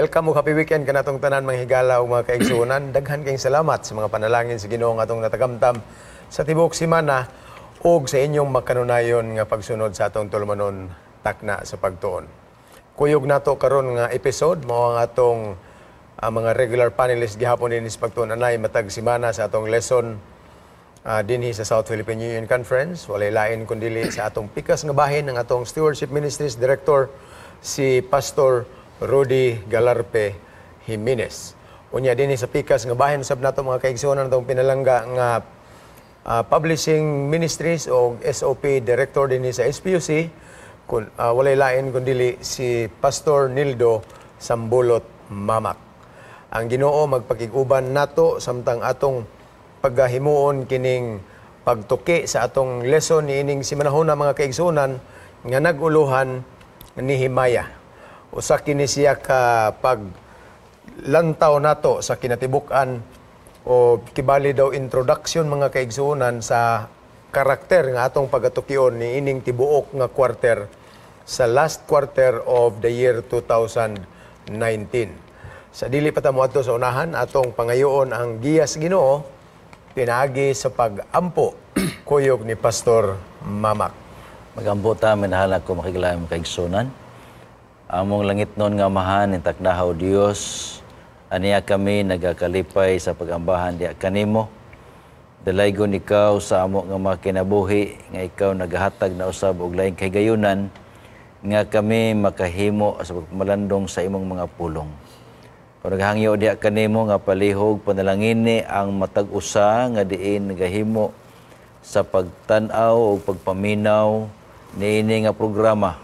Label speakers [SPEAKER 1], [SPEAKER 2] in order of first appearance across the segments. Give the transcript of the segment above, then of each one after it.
[SPEAKER 1] Welcome ug happy weekend kanatong tanan, mga higala ug mga kaigsuonan. Daghan kayong salamat sa mga panalangin sa Ginoo nga atong natagamtam sa tibuok semana ug sa inyong makanunayon nga pagsunod sa atong tulumanon Takna sa Pagtuon. Kuyog nato karon nga episode mao ang atong mga regular panelists gihapon dinhi sa pagtuon anay matag semana sa atong lesson dinhi sa South Philippine Union Conference. Walay lain kundili sa atong pikas nga bahin ng atong Stewardship Ministries Director, si Pastor Rudy Galarpe Jimenez. Unya dinhi sa pikas nga bahin usab nato, mga kaigsuonan, atong pinalangga nga Publishing Ministries o SOP Director dinhi sa SPUC, kun walay lain kundili si Pastor Nildo Sambulot Mamak. Ang Ginoo magpakig-uban nato samtang atong paggahimuon kining pagtuki sa atong lesson niining simanahona, mga kaigsuonan, nga nag-uluhan Nehemiah. Usa kini siya ka pag lantaw nato sa kinatibuk-an o kibali daw introduction, mga kaigsuonan, sa karakter nga atong pagatukion niining tibuok nga quarter, sa last quarter of the year 2019. Sa dili pa ta moadto sa unahan, atong pangayoon ang giya sa Ginoo pinaagi sa pag-ampo kuyog ni Pastor Mamak.
[SPEAKER 2] Magampo ta, minahal ko makigalayong kaigsunan. Among langitnon nga Amahan, intakdahaw Dios, aniya kami nagakalipay sa pagambahan diha kanimo. Dalaygon ikaw sa amo nga mga kinabuhi nga ikaw nagahatag na usab og laing kahigayunan nga kami makahimo sa pagmalandong sa imong mga pulong. Kung naghangyo diha kanimo nga palihog panalangini ang matag usa nga diin nagahimo sa pagtan-aw o pagpaminaw niini nga programa,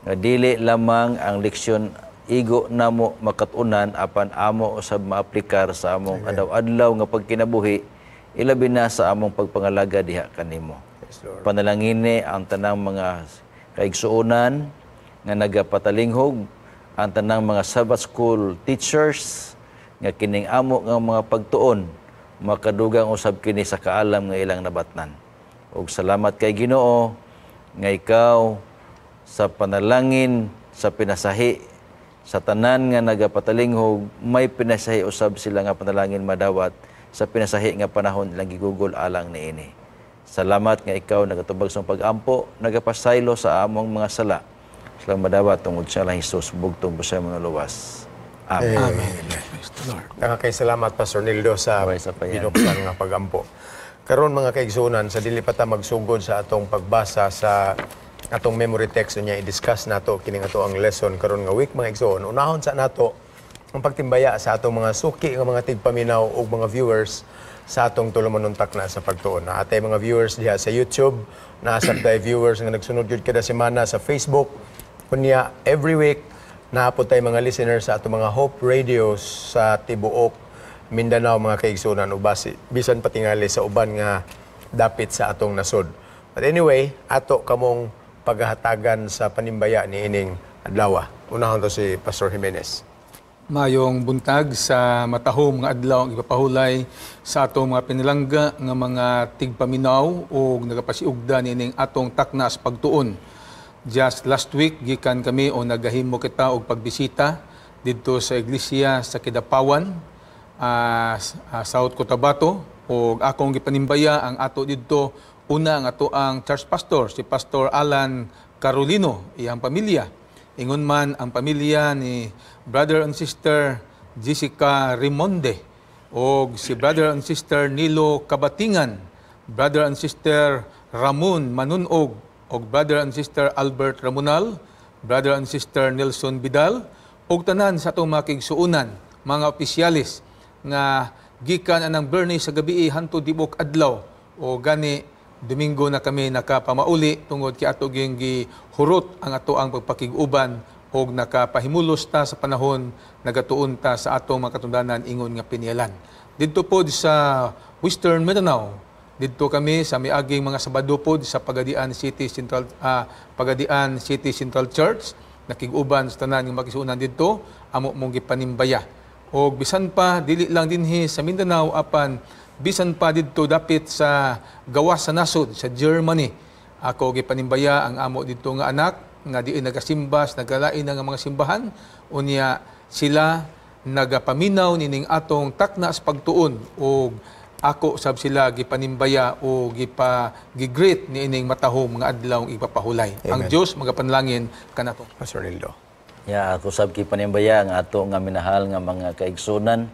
[SPEAKER 2] nga dili lamang ang leksyon igo namo makatunan apan amo usab maaplikar sa among adlaw-adlaw nga pagkinabuhi, ilabi na sa among pagpangalaga diha kanimo.
[SPEAKER 1] Yes, Lord.
[SPEAKER 2] Panalangini ang tanang mga kaigsuonan nga nagapatalinghog, ang tanang mga Sabbath school teachers, nga kining amo nga mga pagtuon makadugang usab kini sa kaalam nga ilang nabatnan. Ug salamat kay Ginoo nga ikaw sa panalangin sa pinasahi sa tanan nga nagapatalinghog, may pinasahi usab sila nga panalangin madawat sa pinasahi nga panahon ilang gigugol alang niini. Salamat nga ikaw nagatubag sa pag-ampo, nagapasaylo sa among mga sala. Silang madawat tungod sa lang Jesus, bugtong sa mga luwas. Amen.
[SPEAKER 1] Amen.
[SPEAKER 3] Praise the Lord.
[SPEAKER 1] Nakakay salamat, Pastor Nildo, sa
[SPEAKER 2] Okay, sa payan.
[SPEAKER 1] binuksan nga pagampo. Karon, mga kaigsuonan, sa dili pa ta magsugod sa atong pagbasa sa atong memory text niya, i-discuss nato kining ato ang lesson karon nga week, mga igsoon. Unahon sa nato ang pagtimbaya sa atong mga suki nga mga tigpaminaw ug mga viewers sa atong tulumanon Takna sa Pagtuon. Naa tay mga viewers diha sa YouTube, naa sab tay viewers nga nagsunod gyud kada semana sa Facebook. Kunya every week naa pod tay mga listeners sa atong mga Hope Radios sa tibuok Mindanao, mga kaigsunan, ug basi bisan patingali sa uban nga dapit sa atong nasod. But anyway, ato kamong paghahatagan sa panimbaya ni ining adlaw. Unahon to si Pastor Jimenez.
[SPEAKER 3] Mayong buntag sa matahom nga adlaw ang ipapahulay sa atong mga pinilangga nga mga tigpaminaw o nagapasiugda niining atong Takna sa Pagtuon. Just last week gikan kami o nagahimo kita og pagbisita didto sa iglesia sa Kidapawan, South Cotabato, ug akong gipanimbaya ang ato didto, una ang ato ang church pastor, si Pastor Alan Carolino, iyang pamilya. Ingon man ang pamilya ni Brother and Sister Jessica Rimonde o si Brother and Sister Nilo Kabatingan, Brother and Sister Ramon Manunog o Brother and Sister Albert Ramonal, Brother and Sister Nelson Vidal ug tanan sa atong mga kaigsuonan, mga opisyalis nga gikan anang Biyernes sa gabi hantod tibok adlaw o gani Domingo na kami nakapamauli tungod kay ato ging gihurot ang ato ang pagpakig-uban og nakapahimulos ta sa panahon nagatuon ta sa atong mga katundanan ingon nga pinialan. Didto pod sa Western Mindanao, didto kami sa miaging mga Sabado pod sa Pagadian City Central Church, nakig-uban sa tanan nga makisuonan didto, amo mong gipanimbaya. Og bisan pa dili lang dinhi sa Mindanao apan bisan pa didto dapit sa gawas sa nasod sa Germany. Ako gipanimbaya ang amo didto nga anak nga diin nagasimbas, nagalain na nga mga simbahan. Unya sila nagapaminaw nining atong takna sa pagtuon ug ako sab sila gipanimbaya o gipa gigreet niining matahom nga adlaw ipapahulay. Ang Dios magapanalangin kanato.
[SPEAKER 1] Pastor Nildo.
[SPEAKER 2] Ya, ako sab gipanimbaya ang ato nga minahal nga mga kaigsunan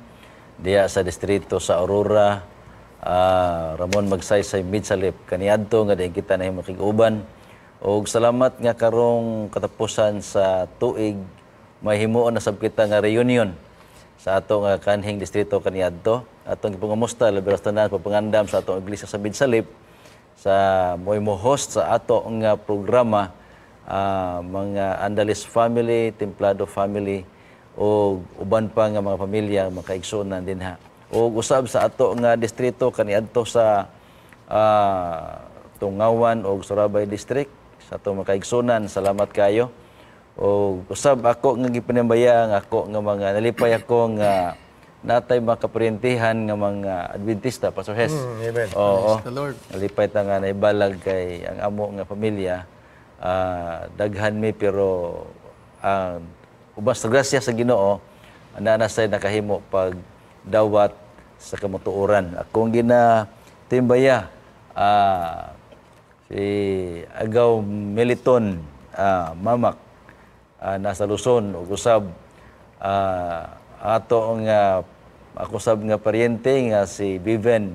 [SPEAKER 2] diya sa distrito sa Aurora, Ramon Magsaysay Midsalip kaniadto nga diin kita nahimo makig-uban. Og salamat nga karong katapusan sa tuig mahimuon na sab kita nga reunion sa ato nga kanhing distrito kaniadto. Atong gipangamusta labi ra sa tanan, pagpangandam sa atong iglesia sa Midsalip sa mo'y mo host sa ato nga programa, mga Andalis family, Templado family o uban pa nga mga pamilya, mga kaigsuonan dinha. O usab sa ato nga distrito kaniadto sa Tungawan o Surabay District sa ato mga kaigsuonan, salamat kayo. O usab ako nga gipanimbaya ang ako nga mga nalipay ako nga natay mga kaparyentihan nga mga Adventista, Pastor Hes.
[SPEAKER 1] Amen.
[SPEAKER 2] Oo.
[SPEAKER 3] Praise the Lord.
[SPEAKER 2] Nalipay ta nga naibalag kay ang amo nga pamilya, daghan mi, pero uban sa grasya sa Ginoo ana na say nakahimo pag dawat sa kamatuoran. Akong gina timbaya si Agaw Meliton Mamak, nasa Luzon, ug usab ato nga ako sab nga paryente nga si Viven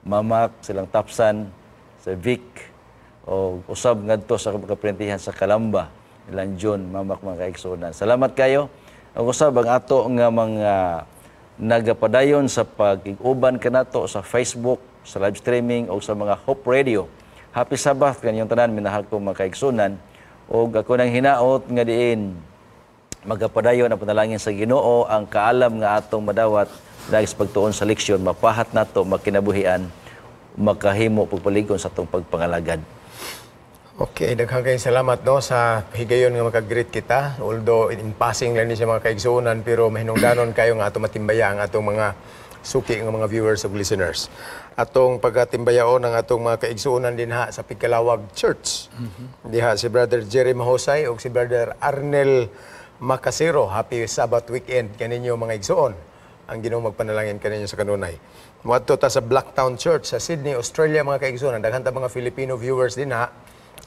[SPEAKER 2] Mamak, silang tapsan sa Vic, o usab ngadto sa kaparyentihan sa Kalamba, ilang John Mamak, mga kaigsuonan. Salamat kayo. Ang usab ang ato nga mga nagapadayon sa pag-uban kanato sa Facebook, sa live streaming o sa mga Hope Radio. Happy Sabbath kaninyong tanan, minahal ko mga kaigsuonan. Og ako nang hinaot nga diin magapadayon ang panalangin sa Ginoo, ang kaalam nga atong madawat dahil sa pagtuon sa leksyon mapahat nato makinabuhian, makahimo pagpaligon sa atong pagpangalagad.
[SPEAKER 1] Okay, daghang kayong salamat, no, sa higayon nga maka-greet kita. Although in passing lang ni siya, mga kaigsuonan, pero mahinungdanon kayo nga ato matimbaya ang atong mga suki nga mga viewers ug listeners. Atong pagkatimbayaon ang atong mga kaigsuonan dinha sa Pigkalawag Church. Diha si Brother Jerry Mahosay ug si Brother Arnel Makasero. Happy Sabbath weekend kaninyo, mga igsuon. Ang Ginoo magpanalangin kaninyo sa kanunay. Muadto ta sa Blacktown Church sa Sydney, Australia, mga kaigsuonan. Daghan ta mga Filipino viewers dinha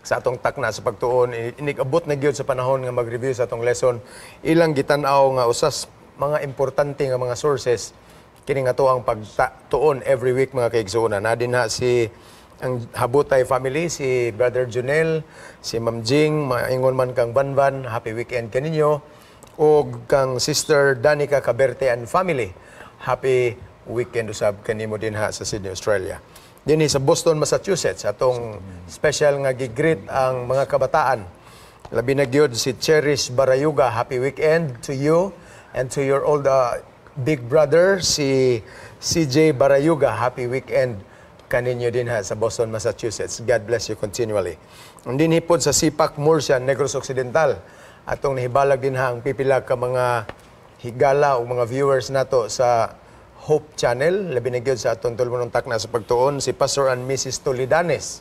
[SPEAKER 1] sa atong takna sa pagtuon. Inig-abot na gyud sa panahon nga mag-review sa atong lesson, ilang gitan-aw nga usas mga importante nga mga sources kini nga ang pagtuon every week, mga kaigsuonan. Na dinha si ang Habutay family, si Brother Junel, si Ma'am Jing, maingon man kang Banban, happy weekend kaninyo, ug kang Sister Danica Caberte and family. Happy weekend usab kanimo dinha sa Sydney, Australia. Dinhi sa Boston, Massachusetts, atong special nga gi-greet ang mga kabataan. Labi na gyud si Cherish Barayuga. Happy weekend to you and to your old big brother, si CJ Barayuga. Happy weekend kaninyo dinha sa Boston, Massachusetts. God bless you continually. Ang dinhi pod sa Sipak, Murcia, Negros Occidental. Atong nahibalag dinha ang pipila ka mga higala o mga viewers nato sa Hope Channel, labi na gyud sa atong tulumonong takna sa pagtuon, si Pastor and Mrs. Tolidanes.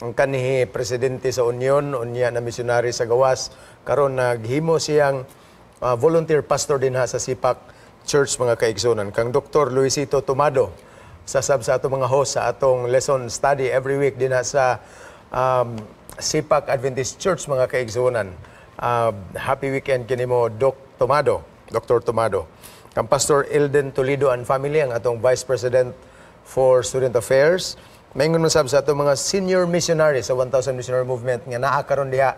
[SPEAKER 1] Ang kanhi presidente sa Union, unya na missionary sa gawas, karon naghimo siyang volunteer pastor dinha sa Sipak Church, mga kaigsunan. Kang Dr. Luisito Tomado, sasab sa atong mga host sa atong lesson study every week dinha sa Sipak Adventist Church, mga kaigsunan. Happy weekend kinimo, Doc Tomado, Dr. Tomado. Kang Pastor Elden Toledo and family, ang atong Vice President for Student Affairs. Maingon man sab sa atong mga senior missionary sa 1000 Missionary Movement nga naa karon diha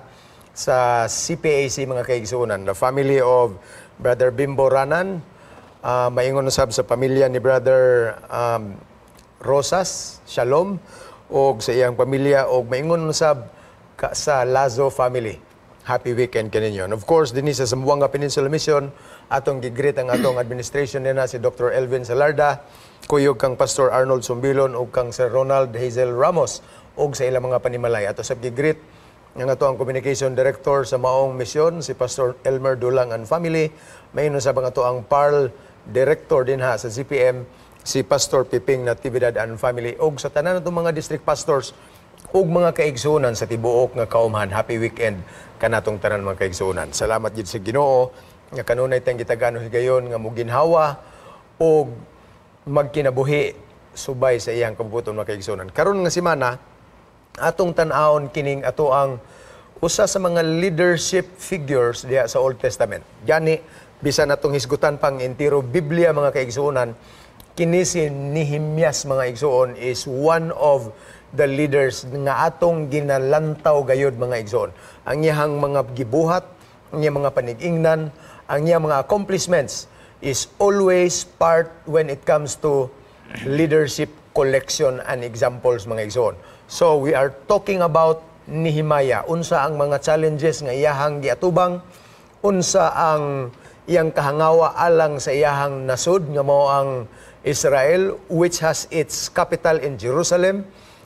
[SPEAKER 1] sa CPAC, mga kaigsuonan. The family of Brother Bimbo Ranan, maingon usab sa pamilya ni Brother Rosas Shalom og sa iyang pamilya, og maingon usab sa Lazo family. Happy weekend kaninyo. And of course, dinhi sa Zamboanga Peninsula Mission, atong gi-greet ang atong administration nila, si Dr. Elvin Salarda, kuyog kang Pastor Arnold Sumbilon ug kang Sir Ronald Hazel Ramos ug sa ilang mga panimalay. Ato sab gi-greet ang ato ang communication director sa maong misyon, si Pastor Elmer Dulang and family. Maingon sa ang ato ang PARL director dinha sa ZPM, si Pastor Piping Natividad and family, ug sa tanan natong mga district pastors ug mga kaigsuonan sa tibuok nga kaumhan. Happy weekend kanatong tanan, mga kaigsuonan. Salamat gid sa Ginoo nga kanunay tayong gitagaan og higayon nga moginhawa og magkinabuhi subay sa iyang kabubut-on, mga kaigsuonan. Karon nga semana, atong tan-awon kining ato ang usa sa mga leadership figures diha sa Old Testament. Gani bisan atong hisgutan pang entiro Biblia, mga kaigsuonan, kini si Nehemias, mga igsuon, is one of the leaders nga atong ginalantaw gayod, mga igsuon. Ang iyang mga gibuhat, ang iyang mga panigingnan, ang iyang mga accomplishments is always part when it comes to leadership collection and examples, mga igsoon. So we are talking about Nehemiah. Unsa ang mga challenges nga iyahang giatubang, unsa ang iyang kahangawa alang sa iyahang nasod nga mao ang Israel, which has its capital in Jerusalem,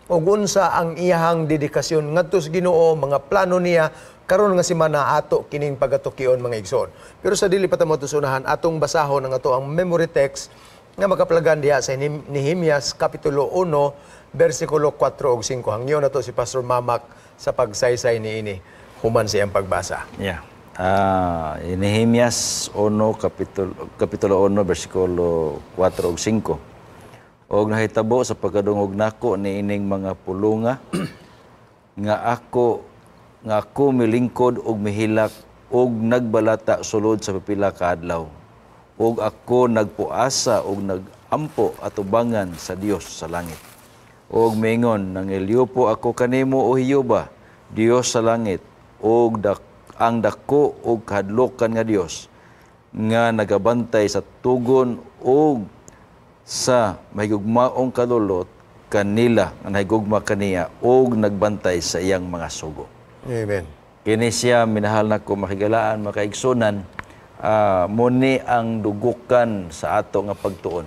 [SPEAKER 1] ug unsa ang iyahang dedikasyon ngadto sa Ginoo, mga plano niya. Karon nga semana, ato kining pagatukion, mga igsoon. Pero sa dili pa ta mo unahan, atong basahon ang ato ang memory text nga makaplagan diha sa Nehemias kapitulo 1 bersikulo 4 ug 5. Hangyo nato si Pastor Mamak sa pagsaysay niini human sa iyang pagbasa.
[SPEAKER 2] Yeah. Nehemias 1 kapitulo 1 bersikulo 4 ug 5. Og nahitabo sa pagkadungog nako niining mga pulunga nga ako milingkod og mihilak og nagbalata sulod sa pipila ka adlaw. Ug ako nagpuasa og nagampo atubangan sa Dios sa langit. Og mingon, "Nangilyopo ako kanimo, o Jehova, Dios sa langit, og ang dako og kahadlokan nga Dios nga nagabantay sa tugon og sa mahigugmaong kadulot kanila nga nahigugma kaniya og nagbantay sa iyang mga sugo."
[SPEAKER 1] Amen.
[SPEAKER 2] Kini siya, minahal nako makigalaan, makaigsunan, muni ang dugukan sa ato nga pagtuon.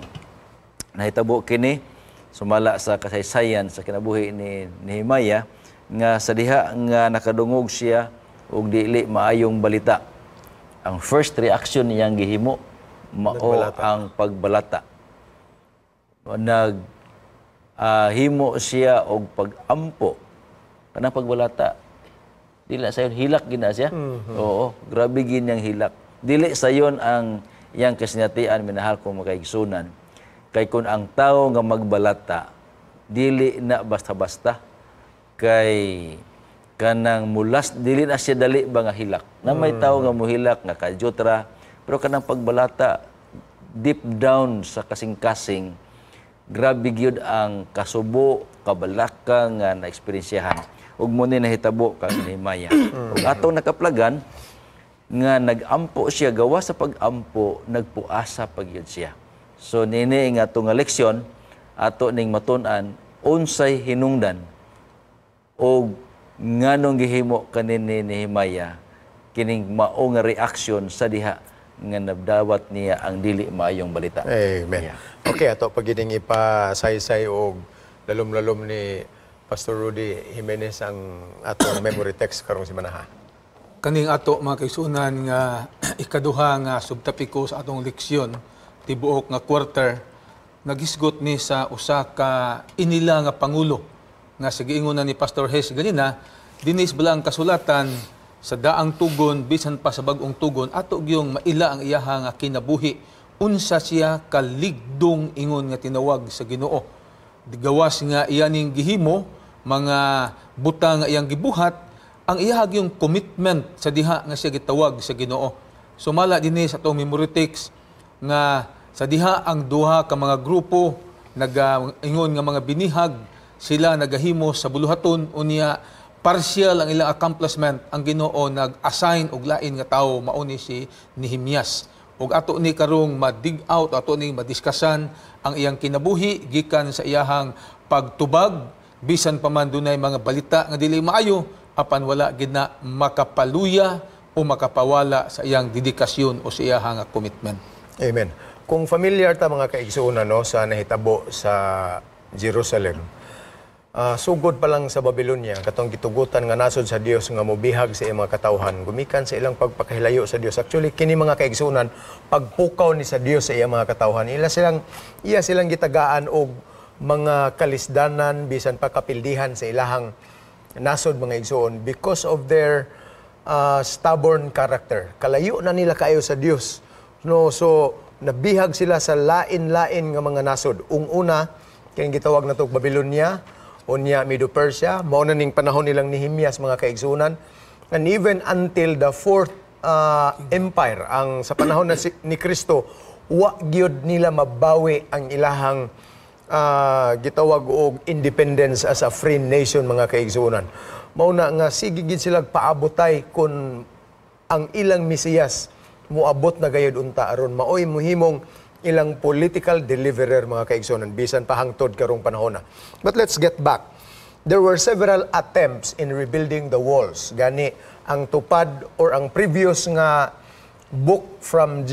[SPEAKER 2] Nahitabo kini sumala sa kasaysayan sa kinabuhi ni Nehemiah nga sa diha nga nakadungog siya og dili maayong balita, ang first reaction niyang gihimo mao
[SPEAKER 1] Nagbalata.
[SPEAKER 2] ang pagbalata. Nag himo siya og pag-ampo. Kanang pagbalata, dili na sayon, hilak gina siya. Oo, grabe gid niyang hilak. Dili sayon ang iyang kasinatian, minahal ko makaigsunan. Kay kung ang tao nga magbalata, dili na basta-basta, kay kanang mulas, dili na siya dali ba nga hilak. Na may tao nga muhilak nga kajutra, pero kanang pagbalata, deep down sa kasing-kasing, grabe gyud ang kasubo, kabalaka nga naeksperiensyahan. Ug mo ni nahitabo kang Nehemiah. Ug atong nakaplagan nga nag-ampo siya, gawa sa pag-ampo, nagpuasa pa gyud siya. So nini nga ato nga leksyon, ato ning matun-an unsay hinungdan o nganong gihimo kanini Nehemiah kining mao nga reaksyon sa diha nga nabdawat niya ang dili maayong balita.
[SPEAKER 1] Amen. Okay, ato pagining ipasaysay og lalom-lalom ni Pastor Rudy Jimenez ang atong memory text karong semana.
[SPEAKER 3] Kaning ato, mga kaigsunan, nga ikaduha nga subtopiko sa atong leksyon tibuok nga quarter, nagisgot ni sa usa ka inila nga pangulo nga sa giingon na ni Pastor Hes ganina dinis bala ang kasulatan sa daang tugon bisan pa sa bag-ong tugon, ato gyung maila ang iyaha nga kinabuhi, unsa siya kaligdong ingon nga tinawag sa Ginoo. Gawas nga iyaning gihimo mga butang nga iyang gibuhat, ang iyaha yung commitment sa diha nga siya gitawag sa Ginoo. Sumala dinhi sa atong memory text nga sa diha ang duha ka mga grupo nagaingon nga mga binihag sila nagahimo sa buluhaton, unya partial ang ilang accomplishment, ang Ginoo nag-assign og lain nga tawo, mao ni si Nehemias. Ug ato ni karong ma-dig out, ato ni madiskasan ang iyang kinabuhi gikan sa iyahang pagtubag bisan pa man dunay mga balita nga dili maayo, apan wala gid na makapaluya o makapawala sa iyang dedikasyon o sa iyahang commitment.
[SPEAKER 1] Amen. Kung familiar ta, mga kaigsuonan, no, sa nahitabo sa Jerusalem, sugod pa lang sa Babylonia, katong gitugutan nga nasod sa Dios nga mobihag sa iyang mga katawhan gumikan sa ilang pagpakahilayo sa Dios. Actually, kini, mga kaigsuonan, pagpukaw ni sa Dios sa iyang mga katawhan. Ila silang iya silang gitagaan og mga kalisdanan bisan pa kapildihan sa ilahang nasod, mga igsoon, because of their stubborn character. Kalayo na nila kayo sa Dios. No, so nabihag sila sa lain-lain nga mga nasod. Ung una, kining gitawag nato Babylonia, unya Medo-Persia, mao na ning panahon nilang Nehemias, mga kaigsuonan. And even until the fourth empire, ang sa panahon na ni Kristo, wa gyud nila mabawi ang ilahang gitawag og independence as a free nation, mga kaigsuonan. Mao na nga sige gid sila paabotay kung ang ilang Mesiyas muabot na gayud unta aron maoy muhimong ilang political deliverer, mga kaigsuonan, bisan pa hangtod karong panahon na. But let's get back. There were several attempts in rebuilding the walls. Gani ang tupad or ang previous nga book from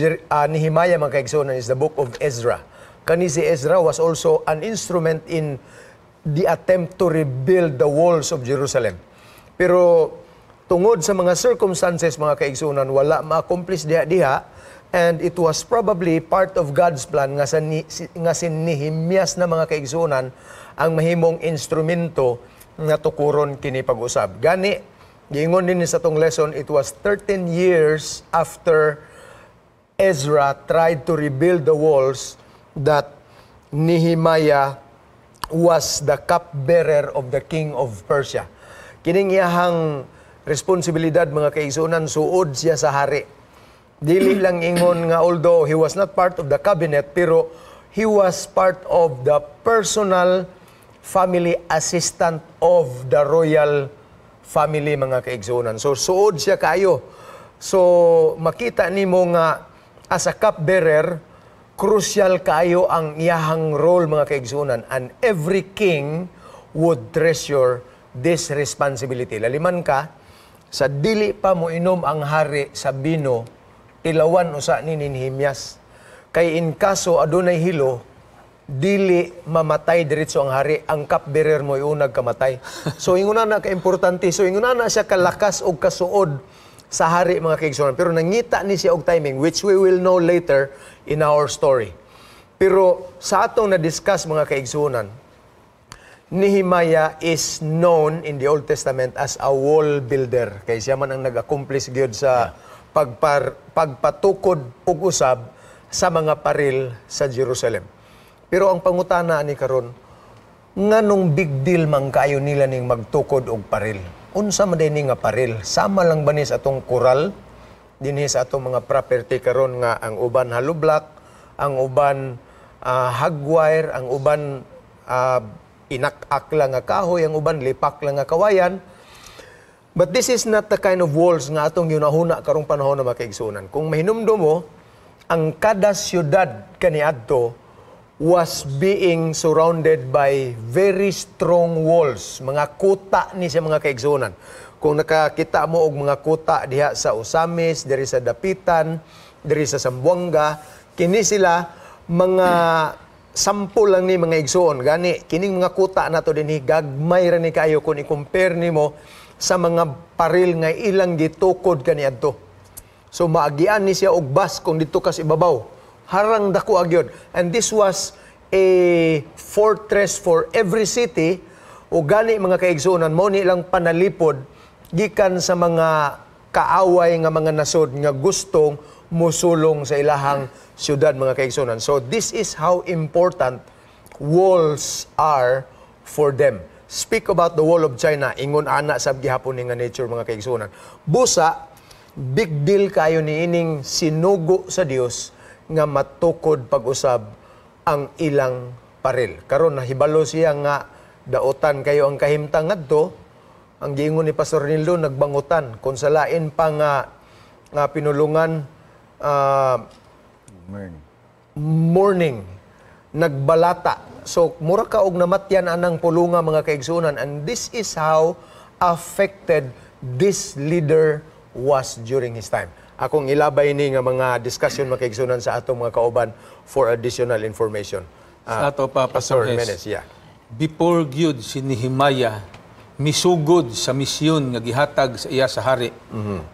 [SPEAKER 1] Nehemiah, mga kaigsuonan, is the book of Ezra. Kani si Ezra was also an instrument in the attempt to rebuild the walls of Jerusalem. Pero tungod sa mga circumstances, mga kaigsunan, wala ma-accomplish diha-diha, and it was probably part of God's plan nga nga si Nehemias na, mga kaigsunan, ang mahimong instrumento nga tukuron kini pag-usab. Gani giingon din sa tong lesson, it was 13 years after Ezra tried to rebuild the walls that Nehemiah was the cupbearer of the king of Persia. Kining iyahang responsibilidad, mga kaigsunan, suod siya sa hari. Dili lang ingon nga although he was not part of the cabinet, pero he was part of the personal family assistant of the royal family, mga kaigsunan. So suod siya kayo. So makita nimo nga as a cupbearer, crucial kaayo ang iyahang role, mga kaigsunan, and every king would treasure this responsibility. Laliman ka, sa dili pa mo inom ang hari sa bino, tilawan usa ni Nehemias. Kay in kaso adunay hilo, dili mamatay diretso ang hari, ang cupbearer mo iunag kamatay. So ingon na ka-importante, so ingon na siya kalakas og kasuod sa hari, mga kaigsuonan. Pero nangita ni siya og timing, which we will know later in our story. Pero sa atong na-discuss, mga kaigsuonan, Nehemiah is known in the Old Testament as a wall builder. Kay siya man ang nag-accomplish gyud sa pagpatukod og usab sa mga paril sa Jerusalem. Pero ang pangutana ni karon, nganong big deal man kayo nila ning magtukod og paril? Unsa man diay ni nga paril? Sama lang ba ni sa atong koral dinhi sa atong mga property karon nga ang uban hollow block, ang uban hogwire, ang uban inak-ak lang nga kahoy, ang uban lipak lang nga kawayan? But this is not the kind of walls nga atong yunahuna karong panahon na, mga kaigsunan. Kung mahinumdum mo, ang kada syudad kaniadto was being surrounded by very strong walls. Mga kuta ni siya, mga kaigsunan. Kung nakakita mo og mga kuta diha sa Ozamiz, diri sa Dapitan, diri sa Zamboanga, kini sila mga sample lang ni, mga igsuon. Gani kining mga kuta nato dinhi, gagmay ra ni kayo kung i-compare nimo sa mga paril nga ilang gitukod kaniadto. So maagian ni siya og bus kung didto ka sa ibabaw. Harang dako agyod. And this was a fortress for every city, o gani, mga kaigsuonan, mo ni ilang panalipod gikan sa mga kaaway nga mga nasod nga gustong musulong sa ilahang syudad, mga kaigsuonan. So this is how important walls are for them. Speak about the Wall of China, ingon ana sab gihapon ni nga nature, mga kaigsuonan. Busa big deal kayo ni ining sinugo sa Dios nga matukod pag-usab ang ilang paril. Karon nahibalo siya nga daotan kayo ang kahimtang ngadto. Ang giingon ni Pastor Nildo, nagbangutan kung sa lain pa nga pinulungan
[SPEAKER 2] Morning.
[SPEAKER 1] Morning nagbalata. So mura ka og namatyan anang pulunga, mga kaigsunan, and this is how affected this leader was during his time. Akong ilabay ni nga mga discussion, mga kaigsunan, sa atong mga kauban for additional information.
[SPEAKER 3] Sa ato pa,
[SPEAKER 1] Pastor
[SPEAKER 3] Pastor Hes.
[SPEAKER 1] Jimenez, yeah.
[SPEAKER 3] Before gyud si Nehemiah misugod sa misyon nga gihatag sa iya sa hari.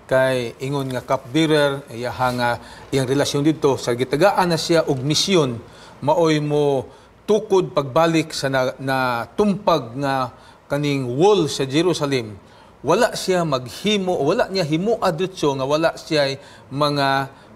[SPEAKER 3] Kay ingon nga cupbearer, iya nga iyang relasyon didto sa gitagaan na siya og misyon, maoy mo tukod pagbalik sa na tumpag nga kaning wall sa Jerusalem, wala siya maghimo, wala niya himoa diretso nga wala siya mga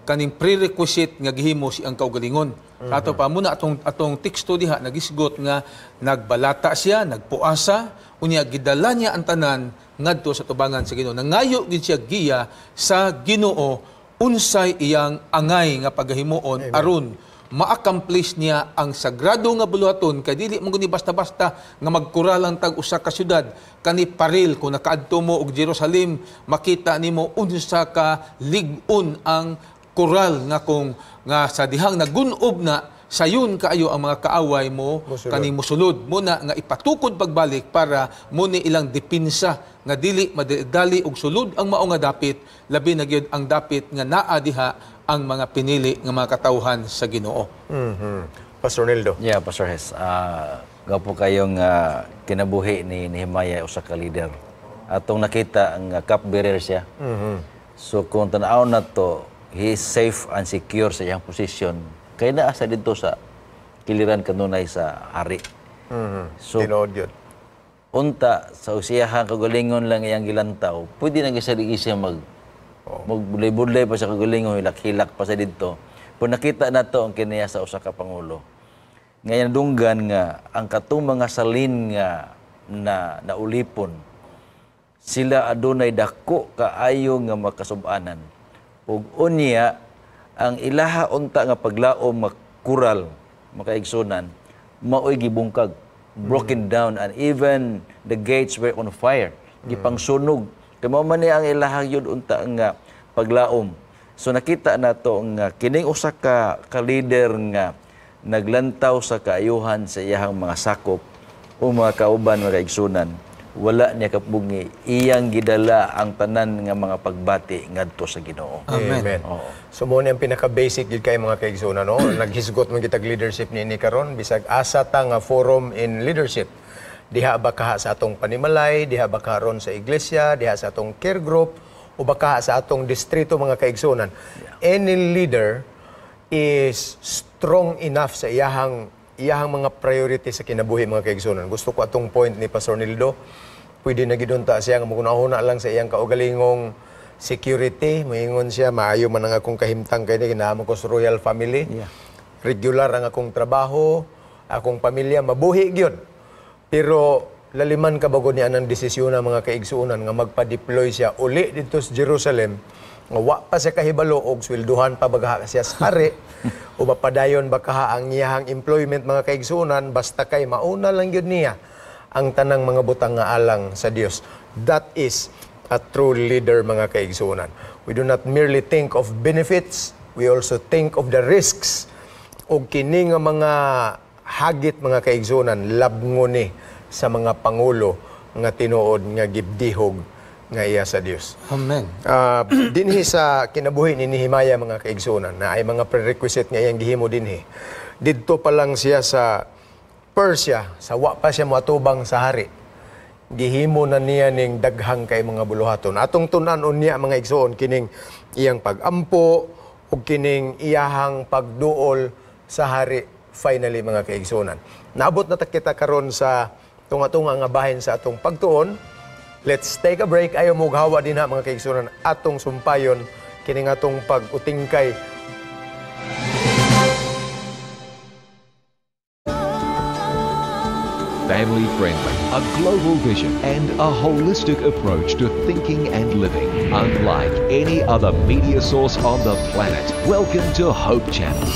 [SPEAKER 3] kaning prerequisite nga gihimo si ang kaugalingon. Ato pa muna atong atong teksto diha nagisgot nga nagbalata siya, nagpuasa, unya gidala niya ang tanan ngadto sa tubangan sa Ginoo. Nangayo gid siya giya sa Ginoo unsay iyang angay nga pagahimuon aron ma-accomplish niya ang sagrado nga buluhaton, kay dili mo guni basta-basta nga magkuralang tag usa ka syudad. Kani paril, kung nakaadto mo og Jerusalem, makita nimo unsa ka lig-on ang koral nga kung nga sa dihang nagunob na sayon kaayo ang mga kaaway mo
[SPEAKER 1] Mosulod.
[SPEAKER 3] Kaning mosulod muna nga ipatukod pagbalik para mo ni ilang depensa nga dili madali og sulod ang mao nga dapit, labi na gyud ang dapit nga naa diha ang mga pinili nga mga katawhan sa Ginoo.
[SPEAKER 1] Pastor Nildo.
[SPEAKER 2] Yeah, Pastor Hes. Gwapo kayong kinabuhi ni Nehemiah, usa ka leader. Atong nakita ang cupbearer siya. So kung tan-aw na to, he is safe and secure sa iyang posisyon. Kay naa sa didto sa kiliran kanunay sa hari. So
[SPEAKER 1] Tinuod yun.
[SPEAKER 2] Unta sa usiyahang kagalingon lang iyang gilantaw, pwede na gyud siya magbudlay-budlay pa sa kagalingon, hilak-hilak pa sa didto. Pero nakita na to ang kiniya sa usa ka pangulo. Ngayon dunggan nga ang katong mga salin nga na naulipon, sila adunay dako kaayo nga makasubanan. Ug unya ang ilaha unta nga paglaom makural makaigsunan, maoy gibungkag, broken down, and even the gates were on fire, gipangsunog, kay mao man ni ang ilaha yun unta nga paglaom. So nakita nato nga kining usa ka leader nga naglantaw sa kaayuhan sa iyahang mga sakop o mga kauban, mga kaigsunan, wala niya kapungi, iyang gidala ang tanan nga mga pagbati ngadto sa Ginoo.
[SPEAKER 3] Amen.
[SPEAKER 1] Amen. So mo ni ang pinaka-basic gid kay mga kaigsunan, no. Naghisgot man kitag leadership ni karon, bisag asa ta nga forum in leadership. Diha ba kaha sa atong panimalay, diha ba karon sa iglesia, diha sa atong care group, o baka sa atong distrito, mga kaigsunan. Any leader is strong enough sa iyahang iyahang mga priority sa kinabuhi, mga kaigsunan. Gusto ko atong point ni Pastor Nildo. Pwede na gid unta siya nga magunahuna lang sa iyang kaugalingong security. Moingon siya, maayo man ang akong kahimtang kay ni ko sa royal family. Regular ang akong trabaho, akong pamilya, mabuhi gyud. Pero laliman ka bago niya ang desisyon ng mga kaigsuonan nga magpa-deploy siya uli dito sa Jerusalem nga wa pa siya kahibalo og swelduhan pa baga siya sa hari o mapadayon ba kaha ang iyahang employment, mga kaigsuonan, basta kay mauna lang gyud niya ang tanang mga butang nga alang sa Dios. That is a true leader, mga kaigsuonan. We do not merely think of benefits, we also think of the risks. Og kini nga mga hagit, mga kaigsuonan, labngo ni sa mga pangulo nga tinuod nga gibdihog nga iya sa Dios.
[SPEAKER 3] Amen.
[SPEAKER 1] Dinhi sa kinabuhi ni Nehemiah, mga kaigsuonan, na ay mga prerequisite nga iyang gihimo dinhi. Didto pa lang siya sa Persia, sa wa pa siya moatubang sa hari. Gihimo na niya ning daghang kay mga buluhaton. Atong tun-an unya, mga igsoon, kining iyang pagampo ug kining iyahang pagduol sa hari finally, mga kaigsuonan. Naabot na ta kita karon sa tunga-tunga nga bahin sa atong pagtuon. Let's take a break. Ayaw mo hawa din ha, mga kaigsuonan, atong sumpayon kining atong pag-utingkay.
[SPEAKER 4] Family friendly, a global vision, and a holistic approach to thinking and living, unlike any other media source on the planet. Welcome to Hope Channel.